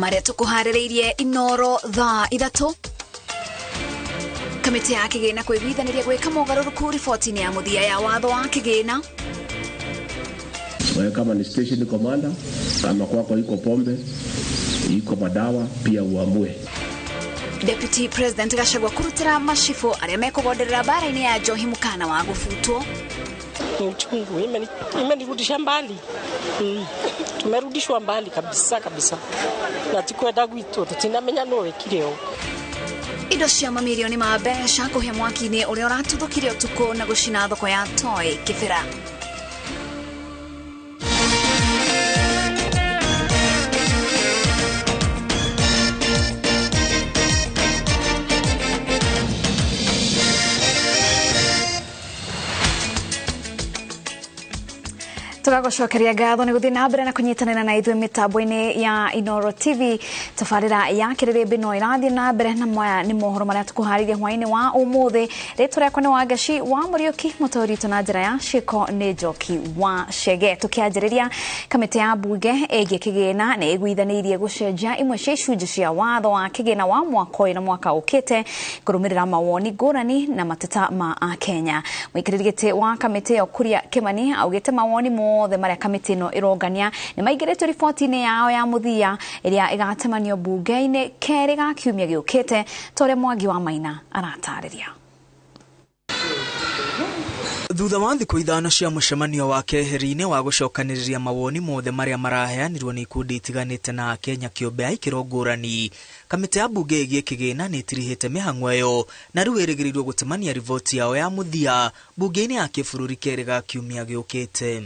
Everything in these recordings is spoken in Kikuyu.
Marĩa tũkũharĩrĩirie Inoro thaa 3. Kamĩtĩ ya kĩgĩna kwĩguithanĩria gwĩka mogarũrũku riboti-inĩ ya mũthia ya watho wa kĩgĩna. Wewe kama ni station commander, kama kwako iko pombe, iko madawa, pia uamue. Deputy President Gachagua kurutĩra macibũ arĩa mekũgonderera mbara-inĩ ya njohi mũkana wa gũbutwo. Ni uchungu, imenirudisha mbali. Tumerudishwa mbali kabisa kabisa. Na tikwenda gwitũ tutinamenya no wekire ũguo. Indo cia mamirioni ma mbeca kũhĩa mwaki-inĩ ũrĩa ũratuthũkire ũtukũ na gũcina thoko ya Toi Kibera. Tũgagũcokeria ngatho nĩ gũthiĩ na mbere na kũnyitanĩra na ithuĩ mĩtambo-inĩ ya Inoro TV. Tabarĩra ya kĩrĩrĩmbĩ no ĩrathiĩ na mbere na maya nĩ mohoro marĩa tũkũharĩirie hwaĩ-inĩ wa ũmũthĩ. Rĩtwa rĩakwa nĩ Wangaci wa Mũriũki, mũtũri witũ na njĩra ya ciĩko nĩ Njoki wa Chege. Tũkĩanjĩrĩria, kamĩtĩ ya mbunge ĩgiĩ kĩgĩna nĩ ĩguithanĩirie gũcenjia imwe cia icunjĩ cia watho wa kĩgĩna wa mwaka ũyũ na mwaka ũkĩte kũrũmĩrĩra mawoni ngũrani na mateta ma Akenya. Mũikarĩri gĩtĩ wa kamĩtĩ ĩyo Kuria Kimani augĩte mawoni mothe marĩa kamĩtĩ ĩno ĩrongania nĩ maingĩrĩtio riboti-inĩ yao ya mũthia ĩrĩa ĩgatemanio mbunge-inĩ kerĩ ga kiumia gĩũkĩte, ta ũrĩa Mwangi wa Maina aratarĩria. Thutha wa thikũ 5 cia mũcemanio wa keheri-inĩ wa gũcokanĩrĩria mawoni mothe marĩa maraheanirwo nĩ ikundi itiganĩte na Akenya kĩũmbe a ikĩro ngũrani, kamĩtĩ ya mbunge ĩgiĩ kĩgĩna nĩ ĩtirihĩte mĩhang'o ĩyo na rĩu ĩrĩgĩrĩirwo gũtemania riboti yao ya mũthia mbunge-inĩ ya kĩbũrũri kerĩ ga kiumia gĩũkĩte.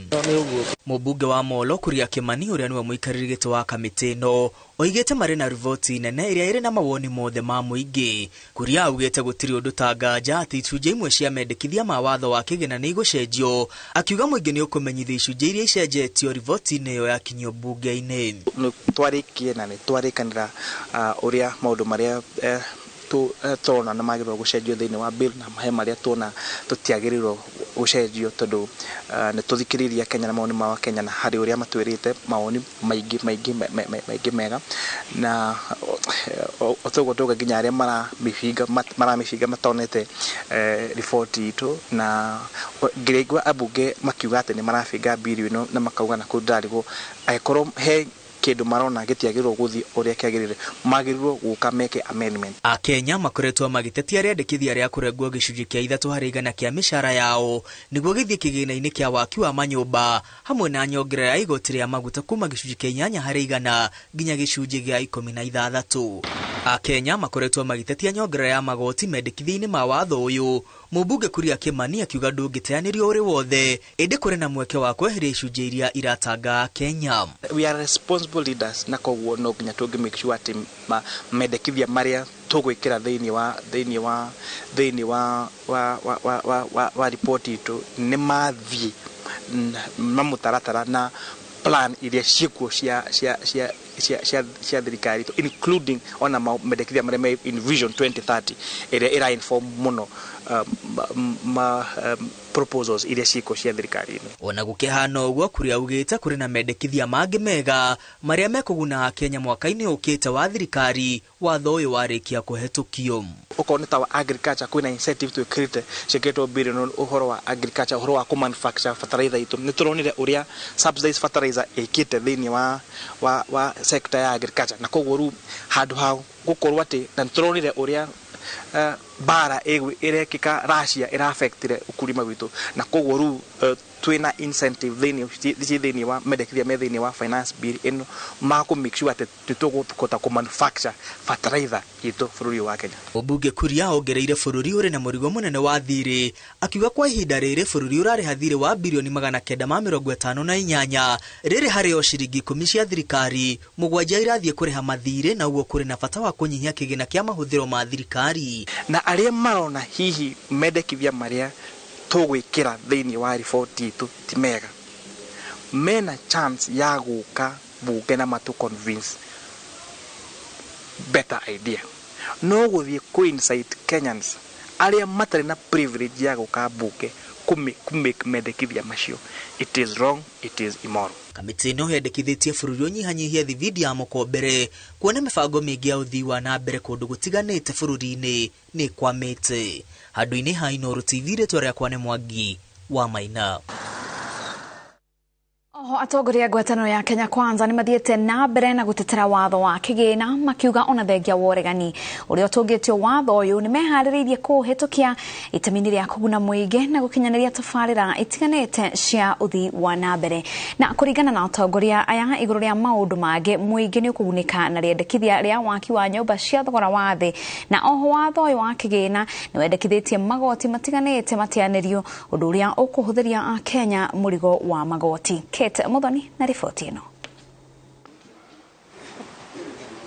Mũmbunge wa Molo Kuria Kimani ũrĩa nĩwe mũikarĩri gĩtĩ wa kamĩtĩ ĩno oigĩte marĩ na riboti nene ĩrĩa ĩrĩ na mawoni mothe ma mũingĩ. Kuria augĩte gũtirĩ ũndũ ta nganja atĩ icunjĩ imwe cia mendekithia ma watho wa kĩgĩna nĩ igũcenjio, akiuga mũingĩ nĩ ũkũmenyithio icunjĩ iria icenjetio riboti-inĩ ĩyo yakinyio mbunge-inĩ. Nĩ twarĩkie na nĩ twarĩkanĩra ũrĩa maũndũ marĩa tũrona nĩ magĩrĩirwo gũcenjio thĩinĩ wa bill na he marĩa tuona tũtiagĩrĩirwo gũcenjio tondũ nĩ tũthikĩrĩirie Kenya na mawoni ma Kenya na harĩ ũrĩa matwĩrĩte mawoni maingĩ maingĩ maingĩ mega na o toguo tauga nginya arĩa maramĩbinga matonete riboti itũ na ngĩraigua ambunge makiuga atĩ nĩ marabinga bill ĩno na makauga na kũu ndĩrarigwo angĩkorwo he kĩndũ marona gĩtiagĩrĩirwo gũthiĩ ũrĩa kĩagĩrĩire magĩrĩirwo gũka meke amendment. Akenya makoretwo magĩtetia rĩandĩkithia rĩa kũrengwo gĩcunjĩ kĩa 3% kĩa mĩcara yao nĩguo gĩthiĩ kĩgĩna-inĩ kĩa waki wa manyũmba hamwe na nyongerera ya igoti rĩa maguta kuma gĩcunjĩ kĩa 8% nginya gĩcunjĩ gĩa 16. Akenya makoretwo magĩtetia nyongerera ya magoti mendekithia-inĩ ma watho ũyũ. Mũmbunge Kuria Kimani akiuga ndũngĩteanĩrio ũrĩ wothe ĩndĩ kũrĩ na mweke wa kweheria icunjĩ iria iratanga Kenya. We are responsible leaders na koguo no nginya tũngĩ make sure atĩ mendekithia marĩa tũgwĩkĩra thĩinĩ wa thĩinĩ wa thĩinĩ wa wa wa wa wa wa, wa report itũ nĩ mathiĩ na mũtaratara na plan iria ciĩkuo cia cia cia cia cia cia thirikari itũ, including ona mendekithia marĩa me in Vision 2030 ĩrĩa ĩra inform mũno proposals iria ciĩkuo cia thirikari ĩno. Ona gũkĩhana ũguo, Kuria augĩte kũrĩ na mendekithia mangĩ mega marĩa mekũguna Akenya mwaka-inĩ ũkĩte wa thirikari watho ũyũ warĩkia kũhetũkio. Okorwo nĩ ta wa agriculture kwĩna incentive twĩkĩrĩte ciĩkĩrĩtwo bill ĩno ũhoro wa agriculture, ũhoro wa kũ-manufacture fertilizer itũ. Nĩ tũronire ũrĩa subsidized fertilizer ĩkĩte thĩinĩ wa sector ya agriculture na koguo rĩu handũ ha gũkorwo atĩ na nĩ tũronire ũrĩa mbara ĩrekĩka Russia ĩra-affectire ukulima witũ na koguo rĩu twĩna incentive thĩinĩ ci thĩinĩ wa mendekithia me thĩinĩ wa finance bill ĩno ma kũ make sure atĩ nĩ tũkũhota kũ manufacture fertilizer itũ bũrũri ũyũ wa Kenya. Mũmbunge Kuria ongereire bũrũri ũrĩ na mũrigo mũnene wa thirĩ, akiuga kwa ihinda rĩrĩ bũrũri ũrarĩha thirĩ wa birioni 958, rĩrĩ harĩ o ciringi 10 cia thirikari 7 irathiĩ kũrĩha mathirĩ, na ũguo kũrĩ na bata wa kũnyihia kĩgĩna kĩa mahũthĩro ma thirikari. Na arĩa marona hihi mendekithia marĩa tũgwĩkĩra thĩinĩ wa riboti itũ ti mega, mena chance ya gũka bunge na matũ convince better idea. No gũthiĩ kũ incite Kenyans arĩa matarĩ na privilege ya gũka bunge kũ mendekithia macio. It is wrong, it is immoral. Kamĩtĩ ĩno yendekithĩtie bũrũri ũnyihanyihie thibindi ya mũkombere kuona mĩbango mĩingĩ ya ũthii wa na mbere kũndũ gũtiganĩte bũrũri-inĩ nĩ ĩkwamĩte. Handũ-inĩ ha Inooro TV, rĩtwa rĩakwa nĩ Mwangi wa Maina. Oho atongoria a ngwatanĩro ya Kenya Kwanza nĩ mathiĩte na mbere na gũtetera watho wa kĩgĩna makiuga ona thengia wa ũregani ũrĩa ũtũngĩtio watho ũyũ nĩ meharĩrĩirie kũũhĩtũkia itemi-inĩ rĩa kũguna mũingĩ na gũkinyanĩria tabarĩra itiganĩte cia ũthii wa na mbere. Na kũringana na atongoria aya igũrũ rĩa maũndũ mangĩ, mũingĩ nĩ ũkũgunĩka na rĩendekithia rĩa waki wa nyũmba cia thogora wa thĩ. Na oho watho ũyũ wa kĩgĩna nĩ wendekithĩtie magoti matiganĩte mateanĩrio, ũndũ ũrĩa ũkũhũthĩria Akenya mũrigo wa magoti. Kate Muthoni na riboti ĩno.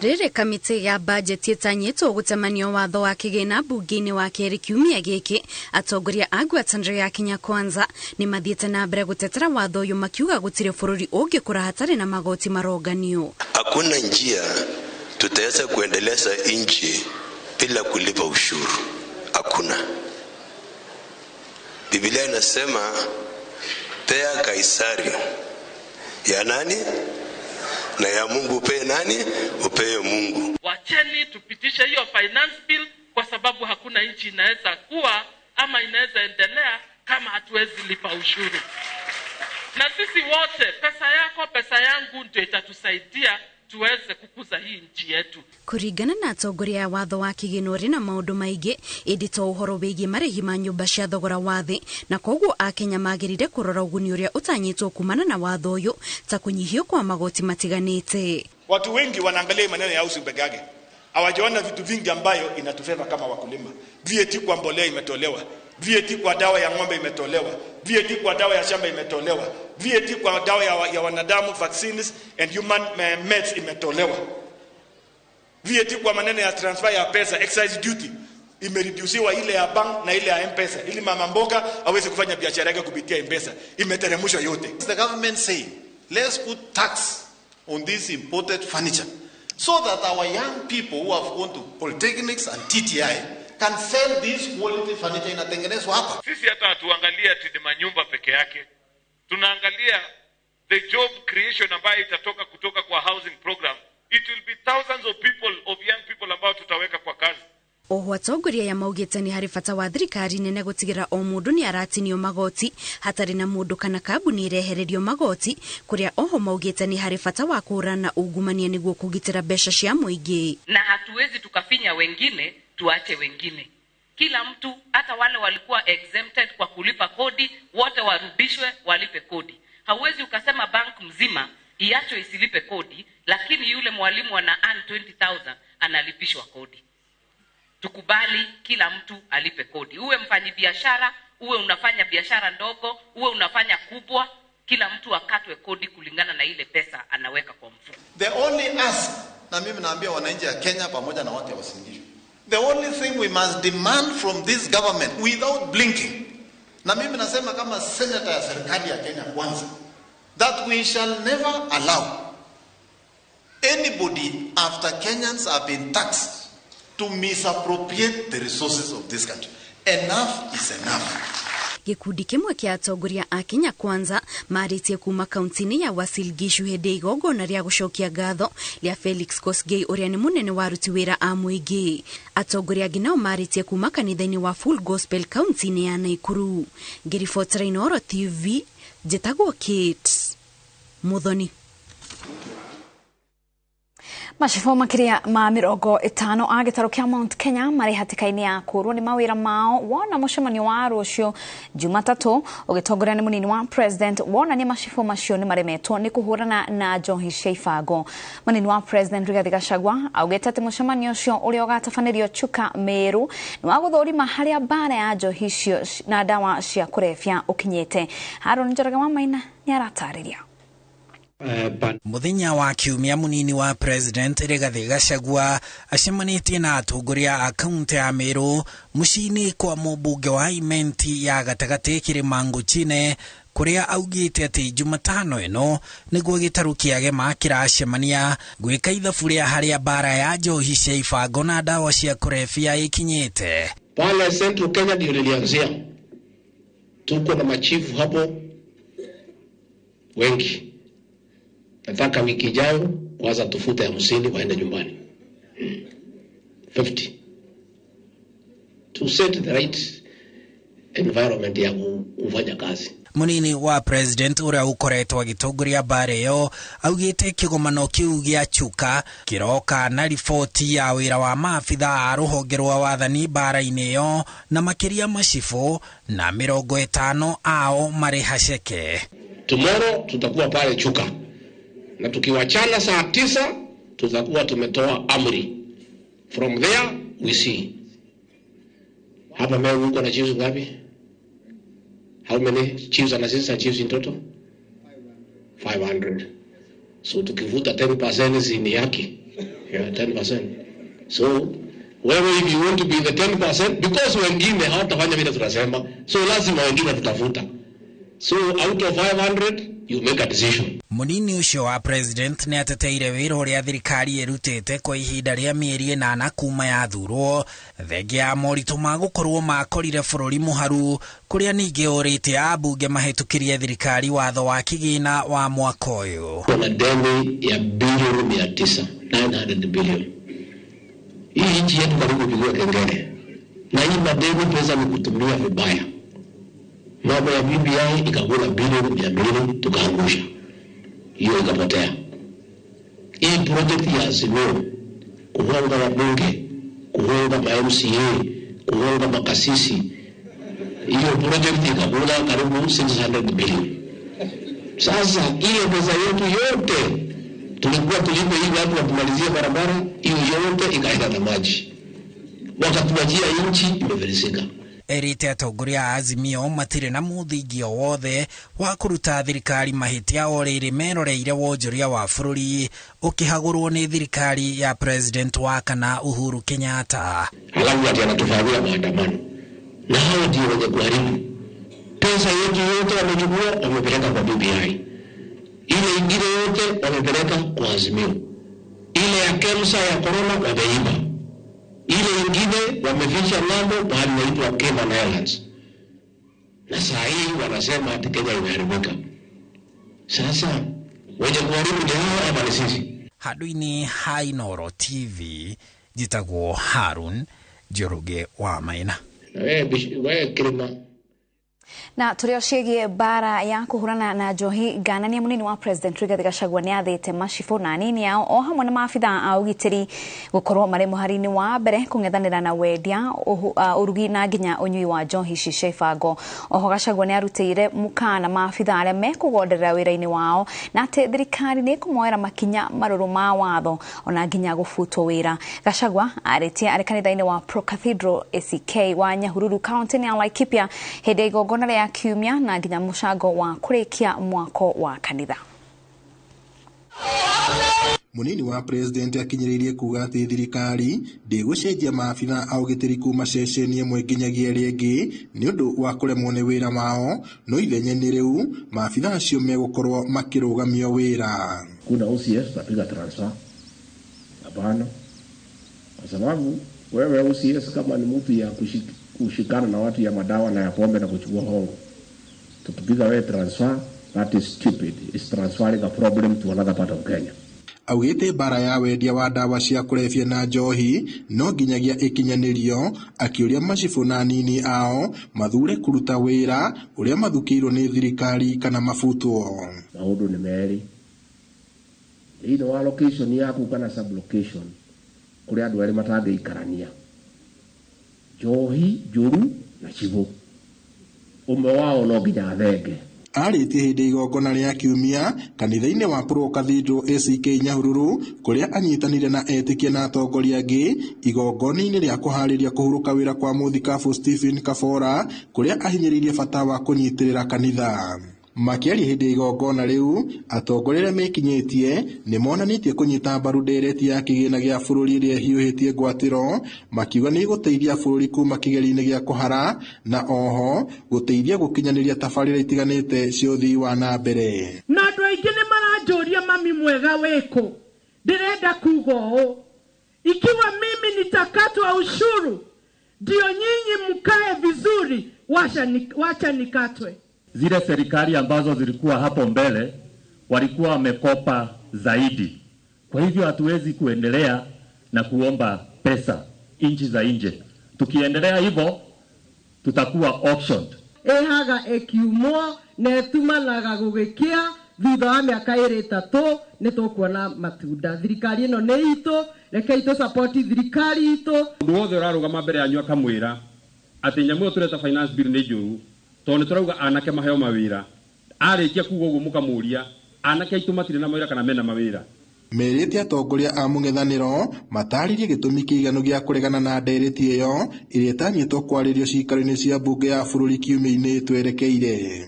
Rĩrĩ kamĩtĩ ya bajeti ĩtanyĩtwo gũtemanio watho wa kĩgĩna mbunge-inĩ wa kerĩ kiumia gĩkĩ, atongoria a ngwatanĩro ya Kenya Kwanza nĩ mathiĩte na mbere gũtetera watho ũyũ makiuga gũtirĩ bũrũri ũngĩkũra hatarĩ na magoti maronganio. Hakuna njia tutaweza kuendeleza nchi bila kulipa ushuru. Hakuna. Biblia inasema pea Kaisari ya nani na ya Mungu upe nani? Upee Mungu. Wacheni tupitishe hiyo finance bill, kwa sababu hakuna nchi inaweza kuwa ama inaweza endelea kama hatuwezi lipa ushuru. Na sisi wote, pesa yako pesa yangu ndio itatusaidia tuweze kukuza hii nchi yetu. Kũringana na atongoria a watho wa kĩgĩna ũrĩ na maũndũ maingĩ, ĩndĩ to ũhoro wĩgiĩ marĩhi ma nyũmba cia thogora wa thĩ, na koguo Akenya magĩrĩire kũrora ũguni ũrĩa ũtanyĩtwo kumana na watho ũyũ ta kũnyihio kwa magoti matiganĩte. Watu wengi wanaangalia maneno ya housing peke yake, hawajaona vitu vingi ambayo inatufeva kama wakulima. VAT kwa mbolea imetolewa, VAT kwa dawa ya ng'ombe imetolewa, VAT kwa dawa ya shamba imetolewa, VAT kwa dawa ya wanadamu, vaccines and human meds imetolewa, VAT kwa maneno ya transfer ya pesa, excise duty imereduciwa, ile ya bank na ile ya M-Pesa, ili mama mboga aweze kufanya biashara yake kupitia M-Pesa, imeteremshwa yote. The government saying let's put tax on this imported furniture so that our young people who have gone to polytechnics and TTI can sell this quality furniture inatengenezwa hapa. Sisi hata hatuangalia ati manyumba peke yake, tunaangalia the job creation ambayo itatoka kutoka kwa housing program. It will be thousands of people, of young people ambao tutaweka kwa kazi. Oho atongoria ya maugĩte nĩ harĩ bata wa thirikari nene gũtigĩra o mũndũ nĩ aratinio magoti hatarĩ na mũndũ kana kambuni irehererio magoti, kũrĩa oho maugĩte nĩ harĩ bata wa kũhũrana ungumania nĩguo kũgitĩra mbeca cia mũingĩ. Na hatuwezi tukafinya wengine tuache wengine. Kila mtu, hata wale walikuwa exempted kwa kulipa kodi, wote warudishwe walipe kodi. Hauwezi ukasema bank mzima iacho isilipe kodi, lakini yule mwalimu ana earn 20,000 analipishwa kodi. Tukubali kila mtu alipe kodi. Uwe mfanyibiashara, uwe unafanya biashara ndogo, uwe unafanya kubwa, kila mtu akatwe kodi kulingana na ile pesa anaweka kwa mfuko. The only ask, na mimi naambia wananchi wa Kenya pamoja na watu wa Uasin Gishu, the only thing we must demand from this government without blinking, na mimi nasema kama senator ya serikali ya Kenya Kwanza, that we shall never allow anybody after Kenyans have been taxed to misappropriate the resources of this country. Enough is enough. Gĩkundi kĩmwe kĩa atongoria a Kenya Kwanza marĩtie kuma kaunti-inĩ ya Uasin Gishu hĩndĩ igongona rĩa gũcokia ngatho rĩa Felix Kosgei ũrĩa nĩ mũnene wa aruti wĩra a mũingĩ. Atongoria angĩ nao marĩtie kuma kanitha-inĩ wa Full Gospel kaunti-inĩ ya Nakuru. Ngĩribotera Inooro TV, njĩtagwo Kate Muthoni. Macibũ makĩria ma 50 a gĩtarũ kĩa Mount Kenya marĩ hatĩka-inĩ ya kũũrwo nĩ mawĩra mao wona mũcemanio wa rũciũ Jumatatũ ũgĩtongoria nĩ mũnini wa president wonania macibũ macio nĩ maremetwo nĩ kũhũrana na njohi cia ibango. Mũnini wa president Rigathi Gachagua augĩte atĩ mũcemanio ũcio ũrĩa ũgatabanĩrio Chuka Meru nĩ wa gũthũrima harĩa mbara ya njohi icio na ndawa cia kũrebia ũkinyĩte. Haron Njoroge wa Maina nĩ aratarĩria. Muthenya wa kiumia munini wa president Rigathi Gachagua acemanĩtie na atongoria a kaunti ya Meru muciĩ-inĩ kwa mũmbunge wa Imenti ya gatagatĩ Kĩrĩma Ngũchine kũrĩa augĩte atĩ Jumatano ĩno nĩguo gĩtarũ kĩa Gema kĩracemania gwĩka ithabu rĩa harĩa mbara ya njohi cia ibango na ndawa cia kũrebia ĩkinyĩte. Pale Central Kenya ndio nilianzia Tuko na machifu hapo wengi. Nataka wiki ijayo kwanza tufute 50 waende nyumbani. 50. To set the right environment ya kufanya kazi. Munini wa president uria ukoretwo agitongoria mbara iyo augite kigomano kiu gia Chuka kiroka na riboti ya wira wa maabitha a ruhonge rwa wathani mbara-ini iyo na makiria macibu na 50 ao mari haceke. Tomorrow tutakuwa pale Chuka na tukiwachana saa 9 tutakuwa tumetoa amri. From there we see. Hapa Meru uko na chiefs ngapi? How many chiefs and assistant chiefs in total? 500. So tukivuta 10% ni yake. Yeah, 10%. So wewe if you want to be the 10%, because wengine hawatafanya vile tunasema, so lazima wengine tutavuta. So out of 500 you make a decision. Munini ucio wa president ni ateteire wira uria thirikari irutite kwa ihinda ria mieri 8 kuma yathurwo thengia ya moritu ma gukorwo makorire bururi muharu kuria ningi urite abunge mahitukirie thirikari watho wa kigina wa mwaka uyu. Kuna deni ya bilioni 900, 900 billion. Hii nchi yetu karibu pigiwa kengele. Na hii madeni pesa ni kutumia vibaya. Mambo ya BBI ikakula bilioni 200 tukaangusha. Hiyo ikapotea. Hii project ya Azimio kuhonga wabunge, kuhonga ma MCA, kuhonga makasisi, hiyo project ikakula karibu 600 billion. Sasa ile pesa yetu yote tulikuwa tulipe hivi watu watumalizie barabara, hiyo yote ikaenda na maji. Wakatuachia nchi imefilisika. Erite atongoria a Azimio matire na muthingi o wothe wa kuruta thirikari mahitia o riri meroreire wonjoria wa bururi ukihagurwo ni thirikari ya president wa kana Uhuru Kenyatta. Halafu ati anatufanyia maandamano na hao ndio wenye kuharibu pesa yetu yote. Wamechukua wamepeleka kwa BBI, ile ingine yote wamepeleka kwa Azimio, ile ya KEMSA ya corona wameiba, ile ingine wameficha mambo pahali inaitwa Cayman Islands. Na saa hii wanasema ati Kenya imeharibika. Sasa wenye kuharibu ni hao ama ni sisi? Handu-inĩ ha Inooro TV njĩtagwo Harun Njoroge wa Maina. Wewe Kirima. Na turio ciĩgiĩ mbara ya kũhũrana na njohi nganania munini wa president Rigathi Gachagua nĩ athĩte macibũ na anini ao o hamwe na maabitha a ũgitĩri gũkorwo marĩ mũhari-inĩ wa mbere kũng'ethanĩra na wendia ũrugi na nginya ũnyui wa njohi ici cia ibango. Oho Gachagua nĩ arutĩire mũkana maabitha arĩa mekũgonderera wĩra-inĩ wao na atĩ thirikari nĩ ĩkũmoera makinya marũrũ ma watho ona nginya gũbutwo wĩra. Gachagua arĩtie arĩ kanitha-inĩ wa Pro Cathedral ACK wa Nyahururu kaunti-inĩ ya Laikipia hĩndĩ ya igongona rĩa kiumia na nginya mũcango wa kũrĩkia mwako wa kanitha. Munini wa president akinyiririe kuga ati thirikari ndĩgũcenjia maabitha a ũgitĩri kuma ceceni ĩmwe nginyagia ĩrĩa ĩngĩ nĩ ũndũ wa kũremwo nĩ wĩra wao, no ithenya-inĩ rĩu maabitha acio megũkorwo makĩrũgamio wĩra. Kuna OCS tutapiga transfer? Hapana, kwa sababu wewe OCS kama ni mtu ya kushikana na watu ya madawa na ya pombe na kuchukua hongo, tukipiga wewe transfer, that is stupid. It's transferring a problem to another part of Kenya. Augite mbara ya wendia wa ndawa cia kũrebia na njohi no nginyagia ĩkinyanĩrio, akĩũria macibũ na anini ao mathure kũruta wĩra ũrĩa mathukĩirwo nĩ thirikari kana mabutwo. Maũndũ nĩ merĩ, thĩinĩ wa location yaku kana sub location kũrĩ andũ erĩ matangĩikarania, njohi njũru na cibũ, ũmwe wao no nginya athenge. Arĩtie hĩndĩ igongona rĩa kiumia kanitha-inĩ wa Pro Cathedral ACK Nyahururu kũrĩa anyitanire na etĩkia na atongoria angĩ igongona-inĩ rĩa kũharĩria kũhurũka wĩra kwa mũthikabu Stephen Kabora kũrĩa ahinyĩrĩirie bata wa kũnyitĩrĩra kanitha. Makĩaria hĩndĩ ya igongona rĩu, atongoria arĩa mekinyĩtie nĩ monanĩtie kũnyita mbaru ndereti ya kĩgĩna gĩa bũrũri ĩrĩa ĩhiũhĩtie ngwatĩro, makiuga nĩ ĩgũteithia bũrũri kuma kĩgerio-inĩ gĩa kũhara na oho gũteithia gũkinyanĩria tabarĩra itiganĩte cia ũthii wa na mbere. Na andũ aingĩ nĩ maranjũria mami mwega wĩkũ, ndĩrenda kuga ũũ, ikiwa mimi nitakatwa ushuru ndio nyinyi mkae vizuri, Wacha nikatwe. Zile serikali ambazo zilikuwa hapo mbele walikuwa wamekopa zaidi. Kwa hivyo hatuwezi kuendelea na kuomba pesa nchi za nje. Tukiendelea hivyo tutakuwa auctioned. Ehaga ekiumwo na etumanaga gugikia thutha wa miaka ĩrĩ ĩtatũ nĩ tũkuona matunda. Thirikari ĩno nĩ itũ, rekei tũ support thirikari itũ. Mũndũ wothe ũrarũgama mbere yanyu akamwĩra atĩ nyamũ ĩyo tũreta finance bill nĩ njũru, tondũ nĩ tũrauga anake maheo mawĩra. Arĩkia kuga ũguo mũkamũria anake aitũ matirĩ na mawĩra kana mena mawĩra. Merĩte atongoria a mũng'ethanĩro matarĩrie gĩtũmi kĩiganu gĩa kũregana na ndereti ĩyo ĩrĩa ĩtanyĩtwo kwarĩrio ciikaro-inĩ cia mbunge ya bũrũri kiumia-inĩ twerekeire.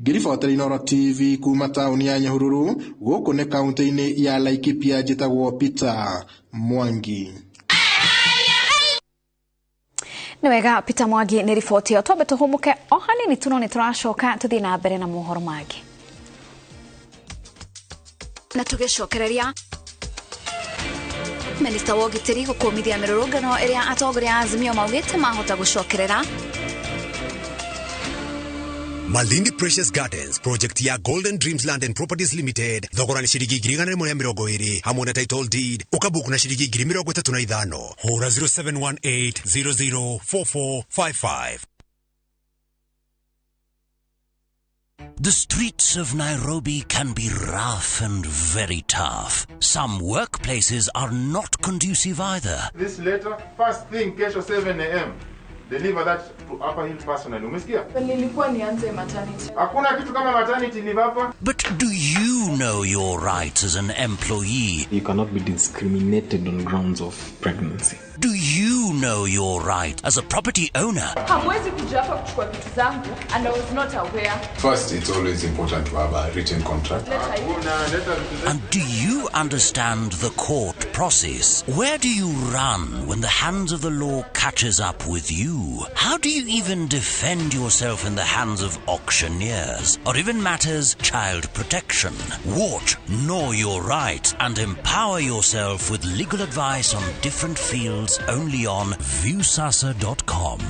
Ngĩribotera Inooro TV kuma taũni ya Nyahururu, gũkũ nĩ kaũntĩ-inĩ ya Laikipia, njĩtagwo Peter Mwangi. Nĩ wega Peter Mwangi nĩ riboti ĩyo. Twambe tũhũmũke o hanini tu no nĩ tũracoka tũthiĩ na mbere na mohoro mangĩ. Na tũgĩcokereria Minista wa ũgitĩri gũkũmithia mĩrũrũngano ĩrĩa atongoria a Azimio maugĩte mahota gũcokerera. Malindi Precious Gardens project ya Golden Dreams Land and Properties Limited thogora ni ciringi 120,000 hamwe na title deed ukabuku na ciringi 35,000. Hura 0718 004455. The streets of Nairobi can be rough and very tough. Some workplaces are not conducive either. This letter, first thing, kesho 7 a.m. Deliver that to Upper Hill personally. Umesikia? Nilikuwa nianze maternity. Hakuna kitu kama maternity leave hapa. But do you know your rights as an employee? You cannot be discriminated on grounds of pregnancy. Do you know your right as a property owner? Hamwezi kuja hapa kuchukua vitu zangu and I was not aware. First, it's always important to have a written contract. And do you understand the court process? Where do you run when the hands of the law catches up with you? How do you even defend yourself in the hands of auctioneers or even matters child protection? Watch Know Your Right and empower yourself with legal advice on different fields only on viewsasa.com.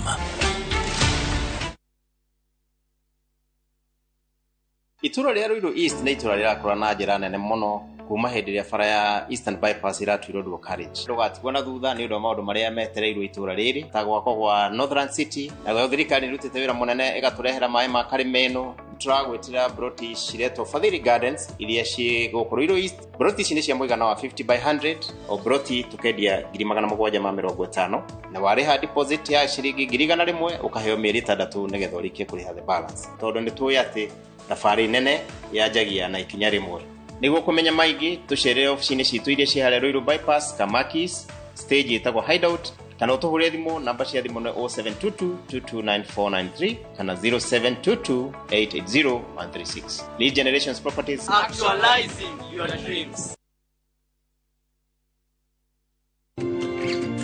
Itura rĩa Ruiru East nĩ itura rĩrakũra na njĩra nene mũno kuma hĩndĩ ĩrĩa bara ya Eastern Bypass ĩratuirwo dual carriage. Ndũgatigwo na thutha nĩ ũndũ wa maũndũ marĩa metereirwo itũra rĩrĩ ta gwakwo gwa Northern City. Nayo thirikari nĩrutĩte wĩra mũnene ĩgatũrehera maĩ ma Karimeno. Tũragwĩtĩra broti ciretwo Fadhili Gardens iria ciĩ gũkũ Ruiru East. Broti ici nĩ cia mũigana wa 50 by 100 o broti tũkendia 750,000 na warĩha deposit ya ciringi 100,000 ũkaheo mĩeri 6 nĩgetha ũrĩkie kũrĩha the balance, tondũ nĩ tũĩ atĩ thabarĩ nene yanjagia na ikinya rĩmwe. Nĩguo kũmenya maingĩ tũcerere obici-inĩ citũ iria ciĩ harĩa Ruiru Bypass, Kamakis, stage ĩtagwo Hideout, kana ũtũhũrĩre thimũ. Namba cia thimũ nĩ 0722 229493 kana 0722 880 136. Lead Generations Properties, actualizing your dreams.